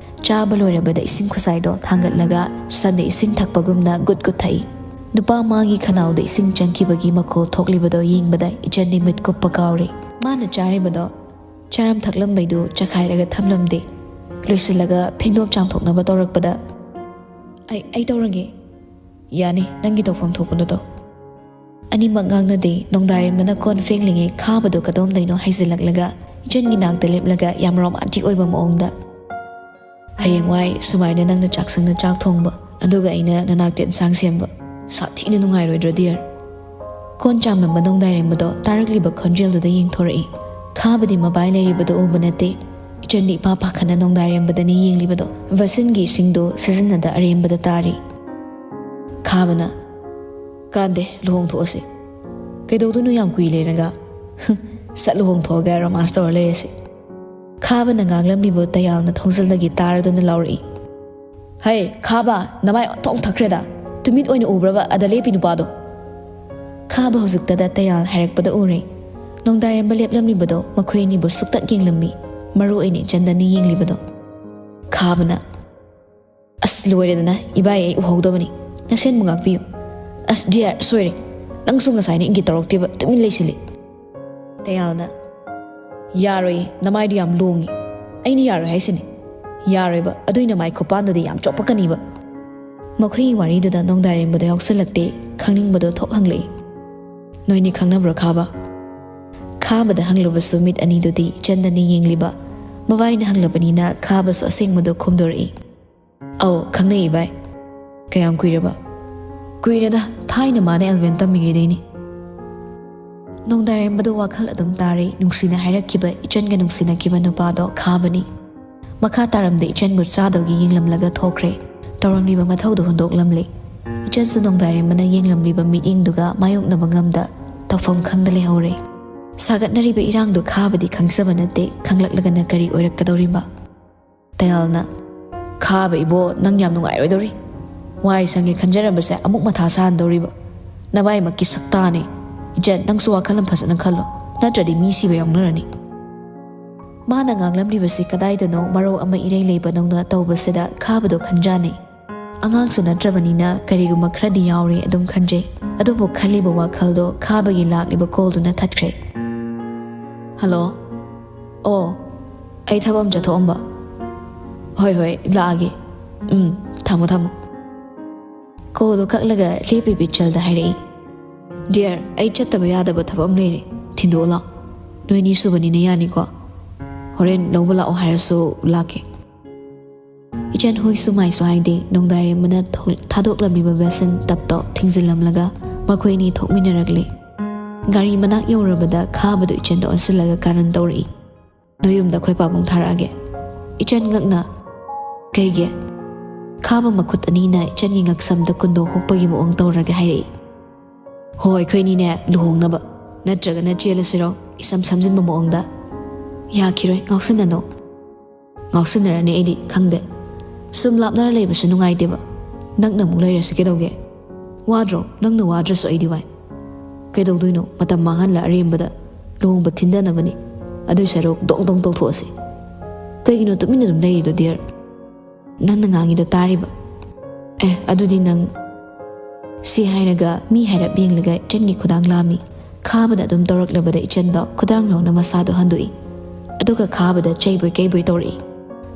ꯆꯥꯕ ꯂꯣꯏꯔꯕꯗ ꯏꯁꯤꯡ ꯈꯨꯖꯥꯏꯗꯣ ꯊꯥꯡꯒꯠꯂꯒ ꯁꯟꯅ ꯏꯁꯤꯡ ꯊꯛꯄꯒꯨꯝꯅ ꯒꯨꯠ ꯒꯨꯠ ꯊꯛꯏ꯫ ꯅꯨꯄꯥ ꯃꯥꯒꯤ ꯈꯅꯥꯎꯗ ꯏꯁꯤꯡ ꯆꯪꯈꯤꯕꯒꯤ ꯃꯈꯣꯜ ꯊꯣꯛꯂꯤꯕꯗꯣ ꯌꯦꯡꯕꯗ ꯏꯆꯟꯗꯤ ꯃꯤꯠ ꯀꯨꯞꯄ ꯀꯥꯎꯔꯦ꯫ ꯃꯥꯅ ꯆꯥꯔꯤꯕꯗꯣ ꯆꯥꯔꯝ ꯊꯛꯂꯝꯕꯩꯗꯨ ꯆꯈꯥꯏꯔꯒ ꯊꯝꯂꯝꯗꯦ꯫ ꯂꯣꯏꯁꯤꯜꯂꯒ ꯐꯦꯡꯗꯣꯛ ꯆꯥꯝꯊꯣꯛꯅꯕ ꯇꯧꯔꯛꯄꯗ, "ꯑꯩ, ꯑꯩ ꯇꯧꯔꯒꯦ꯫" "ꯌꯥꯅꯤ, ꯅꯪꯒꯤ ꯇꯧꯐꯝ ꯊꯣꯛꯄꯗꯣ ꯇꯧ꯫" ꯑꯅꯤꯃꯛ ꯉꯥꯡꯅꯗꯦ꯫ ꯅꯣꯡꯗꯥꯏꯔꯦꯝꯕꯅ ꯀꯣꯟ ꯐꯦꯡꯂꯤꯉꯩ ꯈꯥꯕꯗꯣ ꯀꯗꯣꯝꯗꯩꯅꯣ ꯍꯩꯖꯤꯜꯂꯛꯂꯒ ꯏꯆꯟꯒꯤ ꯅꯥꯛꯇ ꯂꯦꯞꯂꯒ ꯌꯥꯝ ꯔꯣꯃꯥꯟꯇꯤꯛ ꯑꯣꯏꯕ ꯃꯑꯣꯡꯗ, "ꯍꯌꯦꯡꯋꯥꯏ ꯁꯨꯃꯥꯏꯅ ꯅꯪꯅ ꯆꯥꯛꯁꯪꯗ ꯆꯥꯛ ꯊꯣꯡꯕ, ꯑꯗꯨꯒ ꯑꯩꯅ ꯅꯅꯥꯛꯇ ꯏꯟꯁꯥꯡ ꯁꯦꯝꯕ, ꯁꯥꯊꯤꯅ ꯅꯨꯡꯉꯥꯏꯔꯣꯏꯗ꯭ꯔꯣ, ꯗꯤꯌꯔ?" ꯀꯣꯟ ꯆꯥꯝꯂꯝꯕ ꯅꯣꯡꯗꯥꯏꯔꯦꯝꯕꯗꯣ ꯇꯥꯔꯛꯂꯤꯕ ꯈꯣꯟꯖꯦꯜꯗꯨꯗ ꯌꯦꯡꯊꯣꯔꯛꯏ꯫ ꯈꯥꯕꯗꯤ ꯃꯕꯥꯏ ꯂꯩꯔꯤꯕꯗꯣ ꯎꯕ ꯅꯠꯇꯦ꯫ ꯏꯆꯟꯗꯤ ꯏꯄꯥ ꯄꯥꯈꯠꯅ ꯅꯣꯡꯗꯥꯏꯔꯦꯝꯕꯗꯅꯤ ꯌꯦꯡꯂꯤꯕꯗꯣ꯫ ꯕꯥꯁꯤꯟꯒꯤ ꯏꯁꯤꯡꯗꯨ ꯁꯤꯖꯤꯟꯅꯗ ꯑꯔꯦꯝꯕꯗ ꯇꯥꯔꯤ꯫ ꯈꯥꯕꯅ, "ꯀꯥꯟꯗꯦ, ꯂꯨꯍꯣꯡꯊꯣꯛꯑꯁꯤ꯫ ꯀꯩꯗꯧꯗꯣꯏꯅꯣ ꯌꯥꯝ ꯀꯨꯏ ꯂꯩꯔꯒ? "ꯁꯠ ꯂꯨꯍꯣꯡꯊꯣꯛꯑꯒ ꯔꯣꯃꯥꯟꯁ ꯇꯧꯔ ꯂꯩꯔꯁꯤ"꯫ ꯈꯥꯕꯅ ꯉꯥꯡꯂꯝꯂꯤꯕ ꯇꯌꯥꯜꯅ ꯊꯣꯡꯖꯤꯜꯗꯒꯤ ꯇꯥꯔꯗꯨꯅ ꯂꯥꯎꯔꯛꯏ꯫ "ꯍꯩ ꯈꯥꯕ, ꯅꯃꯥꯏ ꯑꯣꯟꯊꯣꯛ ꯊꯛꯈ꯭ꯔꯦꯗ꯫ ꯇꯨꯃꯤꯠ ꯑꯣꯏꯅ ꯎꯕ꯭ꯔꯕ ꯑꯗ ꯂꯦꯞꯄꯤ ꯅꯨꯄꯥꯗꯣ?" ꯈꯥꯕ ꯍꯧꯖꯤꯛꯇꯗ ꯇꯌꯥꯜ ꯍꯥꯏꯔꯛꯄꯗ ꯎꯔꯦ꯫ ꯅꯣꯡꯗꯥꯔꯦꯝꯕ ꯂꯦꯞꯂꯝꯂꯤꯕꯗꯣ ꯃꯈꯣꯏ ꯑꯅꯤꯕꯨ ꯁꯨꯛꯇꯛ ꯌꯦꯡꯂꯝꯃꯤ꯫ ꯃꯔꯨ ꯑꯣꯏꯅ ꯏꯆꯟꯗꯅꯤ ꯌꯦꯡꯂꯤꯕꯗꯣ꯫ ꯈꯥꯕꯅ, "ꯑꯁ ꯂꯣꯏꯔꯦꯗꯅ, ꯏꯕꯥꯏ ꯑꯩ ꯎꯍꯧꯗꯕꯅꯤ꯫ ꯅꯁꯦꯟꯕꯨ ꯉꯥꯛꯄꯤꯌꯨ꯫ ꯑꯁ ꯗꯤꯌꯥꯔ, ꯁꯣꯏꯔꯦ꯫ ꯅꯪꯁꯨ ꯉꯁꯥꯏꯅ ꯏꯪꯒꯤꯠ ꯇꯧꯔꯛꯇꯦꯕ, ꯇꯨꯃꯤꯟ ꯂꯩꯁꯤꯜꯂꯤ"꯫ ꯇꯌꯥꯜꯅ, "ꯌꯥꯔꯣꯏꯌꯦ, ꯅꯃꯥꯏꯗꯨ ꯌꯥꯝ ꯂꯣꯡꯉꯤ꯫ ꯑꯩꯅ ꯌꯥꯔꯣꯏ ꯍꯥꯏꯁꯤꯅꯤ꯫ ꯌꯥꯔꯣꯏꯕ, ꯑꯗꯨꯏ ꯅꯃꯥꯏ ꯈꯨꯄꯥꯟꯗꯨꯗꯤ ꯌꯥꯝ ꯆꯣꯞꯄꯛꯀꯅꯤꯕ"꯫ ꯃꯈꯣꯏꯒꯤ ꯋꯥꯔꯤꯗꯨꯗ ꯅꯣꯡꯗꯥꯔꯦꯝꯕꯗꯣ ꯌꯥꯎꯁꯜꯂꯛꯇꯦ, ꯈꯪꯅꯤꯡꯕꯗꯣ ꯊꯣꯛ ꯍꯪꯂꯛꯏ꯫ "ꯅꯣꯏꯅꯤ ꯈꯪꯅꯕ꯭ꯔꯣ ꯈꯥꯕ?" ꯈꯥꯕꯗ ꯍꯪꯂꯨꯕꯁꯨ ꯃꯤꯠ ꯑꯅꯤꯗꯨꯗꯤ ꯏꯆꯟꯗꯅꯤ ꯌꯦꯡꯂꯤꯕ꯫ ꯃꯕꯥꯏꯅ ꯍꯪꯂꯕꯅꯤꯅ ꯈꯥꯕꯁꯨ ꯑꯁꯦꯡꯕꯗꯣ ꯈꯨꯝꯗꯣꯔꯛꯏ꯫ "ꯑꯧ, ꯈꯪꯅꯩ ꯏꯕꯥꯏ"꯫ "ꯀꯌꯥꯝ ꯀꯨꯏꯔꯕ?" "ꯀꯨꯏꯔꯦꯗ, ꯊꯥꯏꯅ ꯃꯥꯅ ꯑꯦꯜꯚꯦꯟ ꯇꯝꯃꯤꯉꯩꯗꯩꯅꯤ"꯫ ꯅꯣꯡꯗꯥꯔꯦꯝꯕꯗꯣ ꯋꯥꯈꯜ ꯑꯗꯨꯝ ꯇꯥꯔꯦ꯫ ꯅꯨꯡꯁꯤꯅ ꯍꯥꯏꯔꯛꯈꯤꯕ, ꯏꯆꯟꯒ ꯅꯨꯡꯁꯤꯅꯈꯤꯕ ꯅꯨꯄꯥꯗꯣ ꯈꯥꯕꯅꯤ꯫ ꯃꯈꯥ ꯇꯥꯔꯝꯗ ꯏꯆꯟꯕꯨ ꯆꯥꯗꯧꯒꯤ ꯌꯦꯡꯂꯝꯂꯒ ꯊꯣꯛꯈ꯭ꯔꯦ꯫ ꯇꯧꯔꯝꯂꯤꯕ ꯃꯊꯧꯗꯨ ꯍꯨꯟꯗꯣꯛꯂꯝꯂꯦ꯫ ꯏꯆꯟꯁꯨ ꯅꯣꯡꯗꯥꯔꯦꯝꯕꯅ ꯌꯦꯡꯂꯝꯂꯤꯕ ꯃꯤꯠꯌꯦꯡꯗꯨꯒ ꯃꯥꯌꯣꯛꯅꯕ ꯉꯝꯗ ꯇꯧꯐꯝ ꯈꯪꯗ ꯂꯩꯍꯧꯔꯦ꯫ ꯁꯥꯒꯠꯅꯔꯤꯕ ꯏꯔꯥꯡꯗꯨ ꯈꯥꯕꯗꯤ ꯈꯪꯖꯕ ꯅꯠꯇꯦ, ꯈꯪꯂꯛꯂꯒꯅ ꯀꯔꯤ ꯑꯣꯏꯔꯛꯀꯗꯧꯔꯤꯕ? ꯇꯌꯥꯜꯅ, "ꯈꯥꯕ ꯏꯕꯣ, ꯅꯪ ꯌꯥꯝ ꯅꯨꯡꯉꯥꯏꯔꯣꯏꯗꯧꯔꯤ꯫ ꯋꯥꯏ ꯁꯪꯉꯦ ꯈꯟꯖꯔꯝꯕꯁꯦ ꯑꯃꯨꯛ ꯃꯊꯥ ꯁꯥꯍꯟꯗꯧꯔꯤꯕ꯫ ꯅꯕꯥꯏꯃꯛꯀꯤ ꯁꯛꯇꯥꯅꯦ꯫ ꯏꯆꯟ, ꯅꯪꯁꯨ ꯋꯥꯈꯜ ꯑꯃ ꯐꯖꯅ ꯈꯜꯂꯣ, ꯅꯠꯇ꯭ꯔꯗꯤ ꯃꯤ ꯁꯤꯕ ꯌꯥꯎꯅꯔꯅꯤ"꯫ ꯃꯥꯅ ꯉꯥꯡꯂꯝꯂꯤꯕꯁꯤ ꯀꯗꯥꯏꯗꯅꯣ ꯃꯔꯧ ꯑꯃ ꯏꯔꯩ ꯂꯩꯕꯗꯧꯅ ꯇꯧꯕꯁꯤꯗ ꯈꯥꯕꯗꯣ ꯈꯟꯖꯥꯅꯩ꯫ ꯑꯉꯥꯡꯁꯨ ꯅꯠꯇ꯭ꯔꯕꯅꯤꯅ ꯀꯔꯤꯒꯨꯝꯕ ꯈꯔꯗꯤ ꯌꯥꯎꯔꯦ ꯑꯗꯨꯝ ꯈꯟꯖꯩ꯫ ꯑꯗꯨꯕꯨ ꯈꯜꯂꯤꯕ ꯋꯥꯈꯜꯗꯣ ꯈꯥꯕꯒꯤ ꯂꯥꯛꯂꯤꯕ ꯀꯣꯜꯗꯨꯅ ꯊꯠꯈ꯭ꯔꯦ꯫ "ꯍꯜꯂꯣ꯫ ꯑꯣ, ꯑꯩ ꯊꯕꯛ ꯑꯃ ꯆꯠꯊꯣꯛꯑꯝꯕ꯫ ꯍꯣꯏ, ꯍꯣꯏ, ꯂꯥꯛꯑꯒꯦ꯫ ꯎꯝ, ꯊꯝꯃꯣ, ꯊꯝꯃꯣ"꯫ ꯀꯣꯜꯗꯣ ꯀꯛꯂꯒ ꯂꯦꯞꯄꯤꯕ ꯏꯆꯜꯗ ꯍꯥꯏꯔꯛꯏ, "ꯗꯤꯌꯔ, ꯑꯩ ꯆꯠꯇꯕ ꯌꯥꯗꯕ ꯊꯕꯛ ꯑꯃ ꯂꯩꯔꯦ꯫ ꯊꯤꯟꯗꯣꯛꯑꯣ ꯂꯥꯛꯑꯣ꯫ ꯅꯣꯏ ꯑꯅꯤ ꯁꯨꯕꯅꯤꯅ ꯌꯥꯅꯤꯀꯣ? ꯍꯣꯔꯦꯟ ꯂꯧꯕ ꯂꯥꯛꯑꯣ ꯍꯥꯏꯔꯁꯨ ꯂꯥꯛꯀꯦ"꯫ ꯏꯆꯟ ꯍꯣꯏꯁꯨ ꯃꯥꯏꯁꯨ ꯍꯥꯏꯗꯦ꯫ ꯅꯣꯡꯗꯥꯔꯦꯝꯕꯅ ꯊꯣ-, ꯊꯥꯗꯣꯛꯂꯝꯂꯤꯕ ꯕꯦꯁꯟ ꯇꯞꯇꯣ ꯊꯤꯡꯖꯤꯜꯂꯝꯂꯒ ꯃꯈꯣꯏ ꯑꯅꯤ ꯊꯣꯛꯃꯤꯟꯅꯔꯛꯂꯦ꯫ ꯒꯥꯔꯤ ꯃꯅꯥꯛ ꯌꯧꯔꯕꯗ ꯈꯥꯕꯗꯨ ꯏꯆꯟꯗ ꯑꯣꯟꯁꯤꯜꯂꯒ ꯀꯥꯔꯟ ꯇꯧꯔꯛꯏ, "ꯅꯣꯏ ꯌꯨꯝꯗ ꯑꯩꯈꯣꯏ ꯄꯥꯕꯨꯡ ꯊꯥꯔꯛꯑꯒꯦ"꯫ ꯏꯆꯟ ꯉꯛꯅ, "ꯀꯩꯒꯤ?" ꯈꯥꯕ ꯃꯈꯨꯠ ꯑꯅꯤꯅ ꯏꯆꯟꯒꯤ ꯉꯛꯁꯝꯗ ꯀꯨꯟꯗꯣ ꯍꯨꯛꯄꯒꯤ ꯃꯑꯣꯡ ꯇꯧꯔꯒ ꯍꯥꯏꯔꯛꯏ, "ꯍꯣ, ꯑꯩꯈꯣꯏꯅꯤꯅꯦ ꯂꯨꯍꯣꯡꯅꯕ꯫ ꯅꯠꯇ꯭ꯔꯒꯅ ꯆꯦꯜꯂꯁꯤꯔꯣ? ꯏꯁꯝ ꯁꯝꯖꯤꯟꯕ ꯃꯑꯣꯡꯗ꯫ "ꯌꯥꯈꯤꯔꯣꯏ, ꯉꯥꯎꯁꯤꯟꯅꯅꯨ꯫" "ꯉꯥꯎꯁꯤꯟꯅꯔꯅꯤ ꯑꯩꯗꯤ, ꯈꯪꯗꯦ꯫ ꯁꯨꯝ ꯂꯥꯞꯅꯔ ꯂꯩꯕꯁꯨ ꯅꯨꯡꯉꯥꯏꯇꯦꯕ꯫ ꯅꯛꯅ ꯑꯃꯨꯛ ꯂꯩꯔꯁꯤ ꯀꯩꯗꯧꯒꯦ? ꯋꯥꯗ꯭ꯔꯣ? ꯅꯪꯅ ꯋꯥꯗ꯭ꯔꯁꯨ ꯑꯩꯗꯤ ꯋꯥꯏ꯫ ꯀꯩꯗꯧꯗꯣꯏꯅꯣ? ꯃꯇꯝ ꯃꯥꯡꯍꯜꯂ ꯑꯔꯦꯝꯕꯗ꯫ ꯂꯨꯍꯣꯡꯕ ꯊꯤꯟꯗꯅꯕꯅꯤ꯫ ꯑꯗꯨꯏ ꯁꯔꯨꯛ ꯗꯣꯡ ꯗꯣꯡ ꯇꯧꯊꯣꯛꯑꯁꯤ꯫ ꯀꯩꯒꯤꯅꯣ ꯇꯨꯃꯤꯟꯅ ꯑꯗꯨꯝ ꯂꯩꯔꯤꯗꯣ, ꯗꯤꯌꯔ? ꯅꯪꯅ ꯉꯥꯡꯉꯤꯗꯣ ꯇꯥꯔꯤꯕ꯫ ꯑꯦ, ꯑꯗꯨꯗꯤ ꯅꯪ꯫ ꯁꯤ ꯍꯥꯏꯔꯒ ꯃꯤ ꯍꯥꯏꯔꯞ ꯌꯦꯡꯂꯒ ꯏꯆꯟꯒꯤ ꯈꯨꯗꯥꯡ ꯂꯥꯝꯃꯤ꯫ ꯈꯥꯕꯅ ꯑꯗꯨꯝ ꯇꯧꯔꯛꯂꯕꯗ ꯏꯆꯟꯗꯣ ꯈꯨꯗꯥꯡ ꯂꯧꯅ ꯃꯁꯥꯗꯣ ꯍꯟꯗꯣꯛꯏ꯫ ꯑꯗꯨꯒ ꯈꯥꯕꯗ ꯆꯩꯕꯣꯏ ꯀꯩꯕꯣꯏ ꯇꯧꯔꯛꯏ꯫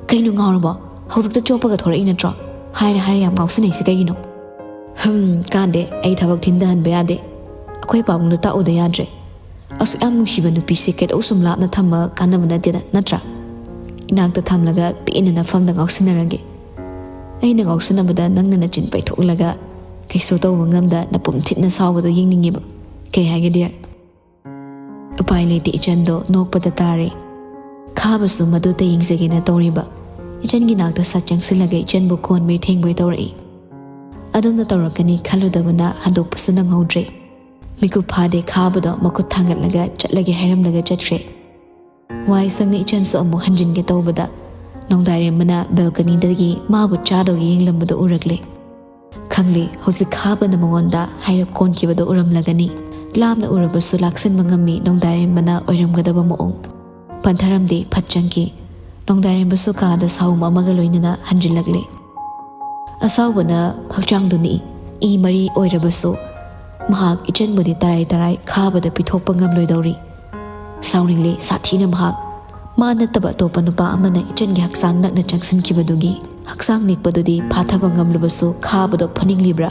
"ꯀꯩꯅꯣ, ꯉꯥꯎꯔꯕꯣ? ꯍꯧꯖꯤꯛꯇ ꯆꯣꯞꯄꯒ ꯊꯣꯔꯛꯏ ꯅꯠꯇ꯭ꯔꯣ? ꯍꯥꯏꯔ ꯍꯥꯏꯔ ꯌꯥꯝ ꯉꯥꯎꯁꯤꯟꯅꯩꯁꯦ ꯀꯩꯒꯤꯅꯣ?" "ꯍꯝ, ꯀꯥꯟꯗꯦ, ꯑꯩ ꯊꯕꯛ ꯊꯤꯟꯗꯍꯟꯕ ꯌꯥꯗꯦ꯫ ꯑꯩꯈꯣꯏ ꯄꯥꯕꯨꯡꯗꯣ ꯇꯥꯛꯎꯗ ꯌꯥꯗ꯭ꯔꯦ꯫ ꯑꯁꯨꯛ ꯌꯥꯝ ꯅꯨꯡꯁꯤꯕ ꯅꯨꯄꯤꯁꯦ ꯀꯩꯗꯧ ꯁꯨꯝ ꯂꯥꯞꯅ ꯊꯝꯃ ꯀꯥꯟꯅꯕ ꯅꯠꯇꯦꯗ, ꯅꯠꯇ꯭ꯔꯥ? ꯏꯅꯥꯛꯇ ꯊꯝꯂꯒ ꯄꯦꯟꯅ ꯅꯐꯝꯗ ꯉꯥꯎꯁꯤꯟꯅꯔꯒꯦ꯫ ꯑꯩꯅ ꯉꯥꯎꯁꯤꯟꯅꯕꯗ ꯅꯪꯅ ꯅꯆꯤꯟ ꯄꯩꯊꯣꯛꯂꯒ ꯀꯩꯁꯨ ꯇꯧꯕ ꯉꯝꯗ ꯅꯄꯨꯝ ꯊꯤꯠꯅ ꯁꯥꯎꯕꯗꯣ ꯌꯦꯡꯅꯤꯡꯉꯦꯕ꯫ ꯀꯩ ꯍꯥꯏꯒꯦ, ꯗꯤꯌꯔ?" ꯎꯄꯥꯏ ꯂꯩꯇꯦ, ꯏꯆꯟꯗꯣ ꯅꯣꯛꯄꯗ ꯇꯥꯔꯦ꯫ ꯈꯥꯕꯁꯨ ꯃꯗꯨꯇ ꯌꯦꯡꯖꯒꯦꯅ ꯇꯧꯔꯤꯕ꯫ ꯏꯆꯟꯒꯤ ꯅꯥꯛꯇ ꯁꯠ ꯆꯪꯁꯤꯜꯂꯒ ꯏꯆꯟꯕꯨ ꯀꯣꯟꯕꯩ ꯊꯦꯡꯕꯩ ꯇꯧꯔꯛꯏ꯫ ꯑꯗꯨꯝꯅ ꯇꯧꯔꯛꯀꯅꯤ ꯈꯜꯂꯨꯗꯕꯅ ꯍꯟꯗꯣꯛꯄꯁꯨ ꯅꯪꯍꯧꯗ꯭ꯔꯦ꯫ ꯃꯤꯀꯨꯞ ꯐꯥꯗꯦ ꯈꯥꯕꯗꯣ ꯃꯈꯨꯠ ꯊꯥꯡꯒꯠꯂꯒ ꯆꯠꯂꯒꯦ ꯍꯥꯏꯔꯝꯂꯒ ꯆꯠꯈ꯭ꯔꯦ꯫ ꯋꯥꯏ ꯁꯪꯅ ꯏꯆꯟꯁꯨ ꯑꯃꯨꯛ ꯍꯟꯖꯤꯟꯒꯦ ꯇꯧꯕꯗ ꯅꯣꯡꯗꯥꯏꯔꯦꯝꯕꯅ ꯕꯦꯜꯀꯅꯤꯗꯒꯤ ꯃꯥꯕꯨ ꯆꯥꯗꯧꯒꯤ ꯌꯦꯡꯂꯝꯕꯗꯨ ꯎꯔꯛꯂꯦ꯫ ꯈꯪꯂꯦ, ꯍꯧꯖꯤꯛ ꯈꯥꯕꯅ ꯃꯉꯣꯟꯗ ꯍꯥꯏꯔꯞ ꯀꯣꯟꯈꯤꯕꯗꯣ ꯎꯔꯝꯂꯒꯅꯤ꯫ ꯂꯥꯞꯅ ꯎꯔꯕꯁꯨ ꯂꯥꯛꯁꯤꯟꯕ ꯉꯝꯃꯤ ꯅꯣꯡꯗꯥꯏꯔꯦꯝꯕꯅ ꯑꯣꯏꯔꯝꯒꯗꯕ ꯃꯑꯣꯡ꯫ ꯄꯟꯊꯔꯝꯗꯦ, ꯐꯠ ꯆꯪꯈꯤ꯫ ꯅꯣꯡꯗꯥꯏꯔꯦꯝꯕꯁꯨ ꯀꯥꯗ ꯁꯥꯎꯝ ꯑꯃꯒ ꯂꯣꯏꯅꯅ ꯍꯟꯖꯤꯜꯂꯛꯂꯦ꯫ ꯑꯁꯥꯎꯕꯅ ꯍꯛꯆꯥꯡꯗꯨ ꯅꯤꯛꯏ꯫ ꯏ ꯃꯔꯤ ꯑꯣꯏꯔꯕꯁꯨ ꯃꯍꯥꯛ ꯏꯆꯟꯕꯨꯗꯤ ꯇꯔꯥꯏ ꯇꯔꯥꯏ ꯈꯥꯕꯗ ꯄꯤꯊꯣꯛꯄ ꯉꯝꯂꯣꯏꯗꯧꯔꯤ꯫ ꯁꯥꯎꯅꯤꯡꯂꯦ ꯁꯥꯊꯤꯅ ꯃꯍꯥꯛ꯫ ꯃꯥ ꯅꯠꯇꯕ ꯑꯇꯣꯞꯄ ꯅꯨꯄꯥ ꯑꯃꯅ ꯏꯆꯟꯒꯤ ꯍꯛꯆꯥꯡ ꯅꯛꯅ ꯆꯪꯁꯤꯟꯈꯤꯕꯗꯨꯒꯤ ꯍꯛꯆꯥꯡ ꯅꯤꯛꯄꯗꯨꯗꯤ ꯐꯥꯊꯕ ꯉꯝꯂꯕꯁꯨ ꯈꯥꯕꯗꯣ ꯐꯨꯅꯤꯡꯂꯤꯕ꯭ꯔꯥ,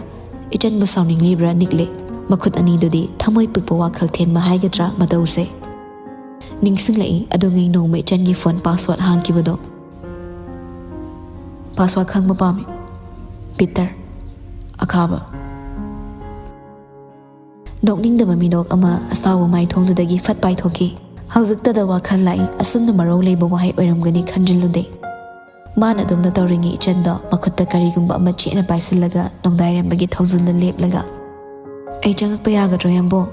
ꯏꯆꯟꯕꯨ ꯁꯥꯎꯅꯤꯡꯂꯤꯕ꯭ꯔꯥ ꯅꯤꯛꯂꯦ꯫ ꯃꯈꯨꯠ ꯑꯅꯤꯗꯨꯗꯤ ꯊꯃꯣꯏ ꯄꯤꯛꯄ ꯋꯥꯈꯜ ꯊꯦꯟꯕ ꯍꯥꯏꯒꯗ꯭ꯔꯥ ꯃꯇꯧꯁꯦ꯫ ꯅꯤꯡꯁꯤꯡꯂꯛꯏ ꯑꯗꯨꯉꯩ ꯅꯣꯡꯃ ꯏꯆꯟꯒꯤ ꯐꯣꯟ ꯄꯥꯁꯋꯥꯔꯗ ꯍꯥꯡꯈꯤꯕꯗꯣ꯫ "ꯄꯥꯁꯋꯥꯔꯗ ꯈꯪꯕ ꯄꯥꯝꯃꯤ꯫ ꯄꯤꯇꯔ꯫ ꯑꯈꯥꯕ꯫" ꯅꯣꯛꯅꯤꯡꯗꯕ ꯃꯤꯅꯣꯛ ꯑꯃ ꯑꯁꯥꯎꯕ ꯃꯥꯏꯊꯣꯡꯗꯨꯗꯒꯤ ꯐꯠ ꯄꯥꯏꯊꯣꯛꯈꯤ꯫ ꯍꯧꯖꯤꯛꯇꯗ ꯋꯥꯈꯜ ꯂꯥꯛꯏ, ꯑꯁꯨꯝꯅ ꯃꯔꯧ ꯂꯩꯕ ꯋꯥꯍꯩ ꯑꯣꯏꯔꯝꯒꯅꯤ ꯈꯟꯖꯤꯜꯂꯨꯗꯦ꯫ ꯃꯥꯅ ꯑꯗꯨꯝꯅ ꯇꯧꯔꯤꯉꯩ ꯏꯆꯟꯗꯣ ꯃꯈꯨꯠꯇ ꯀꯔꯤꯒꯨꯝꯕ ꯑꯃ ꯆꯦꯠꯅ ꯄꯥꯏꯁꯤꯜꯂꯒ ꯅꯣꯡꯗꯥꯏꯔꯦꯝꯕꯒꯤ ꯊꯧꯖꯤꯜꯗ ꯂꯦꯞꯂꯒ, "ꯑꯩ ꯆꯪꯉꯛꯄ ꯌꯥꯒꯗ꯭ꯔꯣ, ꯌꯥꯝꯕꯨꯡ?"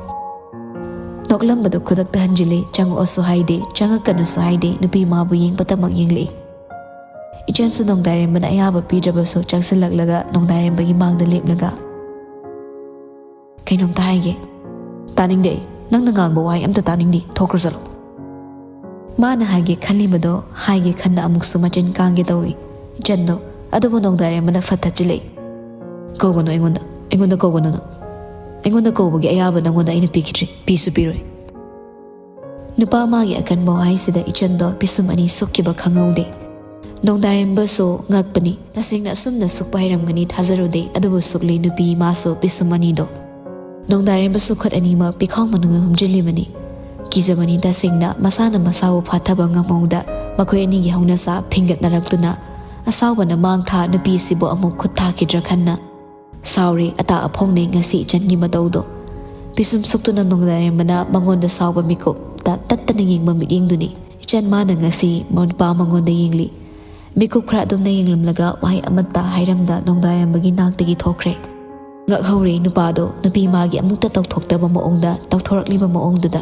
ꯅꯣꯛꯂꯝꯕꯗꯨ ꯈꯨꯗꯛꯇ ꯍꯟꯖꯤꯜꯂꯤ꯫ ꯆꯪꯉꯛꯑꯣꯁꯨ ꯍꯥꯏꯗꯦ, ꯆꯪꯉꯛꯀꯅꯨꯁꯨ ꯍꯥꯏꯗꯦ, ꯅꯨꯄꯤ ꯃꯥꯕꯨ ꯌꯦꯡꯕꯇꯃꯛ ꯌꯦꯡꯂꯛꯏ꯫ ꯏꯆꯟꯁꯨ ꯅꯣꯡꯗꯥꯔꯦꯝꯕꯅ ꯑꯌꯥꯕ ꯄꯤꯗ꯭ꯔꯕꯁꯨ ꯆꯪꯁꯤꯜꯂꯛꯂꯒ ꯅꯣꯡꯗꯥꯔꯦꯝꯕꯒꯤ ꯃꯥꯡꯗ ꯂꯦꯞꯂꯒ, "ꯀꯩꯅꯣꯝꯇ ꯍꯥꯏꯒꯦ꯫" "ꯇꯥꯅꯤꯡꯗꯦ ꯑꯩ꯫ ꯅꯪꯅ ꯉꯥꯡꯕ ꯋꯥꯍꯩ ꯑꯝꯇ ꯇꯥꯅꯤꯡꯗꯦ꯫ ꯊꯣꯛꯈ꯭ꯔꯣ ꯆꯠꯂꯣ꯫" ꯃꯥꯅ ꯍꯥꯏꯒꯦ ꯈꯜꯂꯤꯕꯗꯣ ꯍꯥꯏꯒꯦ ꯈꯟꯅ ꯑꯃꯨꯛꯁꯨ ꯃꯆꯤꯟ ꯀꯥꯡꯒꯦ ꯇꯧꯏ ꯏꯆꯟꯗꯣ꯫ ꯑꯗꯨꯕꯨ ꯅꯣꯡꯗꯥꯔꯦꯝꯕꯅ ꯐꯠ ꯊꯠꯆꯤꯜꯂꯛꯏ꯫ "ꯀꯧꯒꯅꯨ ꯑꯩꯉꯣꯟꯗ, ꯑꯩꯉꯣꯟꯗ ꯀꯧꯒꯅꯨ ꯅꯪ꯫ ꯑꯩꯉꯣꯟꯗ ꯀꯧꯕꯒꯤ ꯑꯌꯥꯕ ꯅꯪꯉꯣꯟꯗ ꯑꯩꯅ ꯄꯤꯈꯤꯗ꯭ꯔꯤ, ꯄꯤꯁꯨ ꯄꯤꯔꯣꯏ꯫" ꯅꯨꯄꯥ ꯃꯥꯒꯤ ꯑꯀꯟꯕ ꯋꯥꯍꯩꯁꯤꯗ ꯏꯆꯟꯗꯣ ꯄꯤꯁꯨꯝ ꯑꯅꯤ ꯁꯨꯛꯈꯤꯕ ꯈꯪꯍꯧꯗꯦ꯫ ꯅꯣꯡꯗꯥꯔꯦꯝꯕꯁꯨ ꯉꯛꯄꯅꯤ꯫ ꯇꯁꯦꯡꯅ ꯑꯁꯨꯝꯅ ꯁꯨꯛꯄ ꯍꯩꯔꯝꯒꯅꯤ ꯊꯥꯖꯔꯨꯗꯦ꯫ ꯑꯗꯨꯕꯨ ꯁꯨꯛꯂꯤ ꯅꯨꯄꯤ ꯃꯥꯁꯨ ꯄꯤꯁꯨꯝ ꯑꯅꯤꯗꯣ꯫ ꯅꯣꯡꯗꯥꯔꯦꯝꯕꯁꯨ ꯈꯨꯠ ꯑꯅꯤꯃꯛ ꯄꯤꯈꯥꯎ ꯃꯅꯨꯡꯗ ꯍꯨꯝꯖꯤꯜꯂꯤꯕꯅꯤ꯫ ꯀꯤꯖꯕꯅꯤ ꯇꯁꯦꯡꯅ꯫ ꯃꯁꯥꯅ ꯃꯁꯥꯕꯨ ꯐꯥꯊꯕ ꯉꯝꯍꯧꯗ ꯃꯈꯣꯏ ꯑꯅꯤꯒꯤ ꯍꯧꯅꯁꯥ ꯐꯤꯡꯒꯠꯅꯔꯛꯇꯨꯅ ꯑꯁꯥꯎꯕꯅ ꯃꯥꯡ ꯊꯥ ꯅꯨꯄꯤ ꯑꯁꯤꯕꯨ ꯑꯃꯨꯛ ꯈꯨꯠ ꯊꯥꯈꯤꯗ꯭ꯔꯥ ꯈꯟꯅ ꯁꯥꯎꯔꯦ꯫ ꯑꯇꯥ ꯑꯐꯣꯡꯅꯦ ꯉꯁꯤ ꯏꯆꯟꯒꯤ ꯃꯇꯧꯗꯣ꯫ ꯄꯤꯁꯨꯝ ꯁꯨꯛꯇꯨꯅ ꯅꯣꯡꯗꯥꯔꯦꯝꯕꯅ ꯃꯉꯣꯟꯗ ꯁꯥꯎꯕ ꯃꯤꯀꯨꯞꯇ ꯇꯠꯇꯅ ꯌꯦꯡꯕ ꯃꯤꯠꯌꯦꯡꯗꯨꯅꯤ꯫ ꯏꯆꯟ ꯃꯥꯅ ꯉꯁꯤ ꯅꯨꯄꯥ ꯃꯉꯣꯟꯗ ꯌꯦꯡꯂꯤ꯫ ꯃꯤꯀꯨꯞ ꯈꯔ ꯑꯗꯨꯝꯅ ꯌꯦꯡꯂꯝꯂꯒ ꯋꯥꯍꯩ ꯑꯃꯠꯇ ꯍꯥꯏꯔꯝꯗ ꯅꯣꯡꯗꯥꯔꯦꯝꯕꯒꯤ ꯅꯥꯛꯇꯒꯤ ꯊꯣꯛꯈ꯭ꯔꯦ꯫ ꯉꯛꯍꯧꯔꯦ ꯅꯨꯄꯥꯗꯣ ꯅꯨꯄꯤ ꯃꯥꯒꯤ ꯑꯃꯨꯛꯇ ꯇꯧꯊꯣꯛꯇꯕ ꯃꯑꯣꯡꯗ ꯇꯧꯊꯣꯔꯛꯂꯤꯕ ꯃꯑꯣꯡꯗꯨꯗ꯫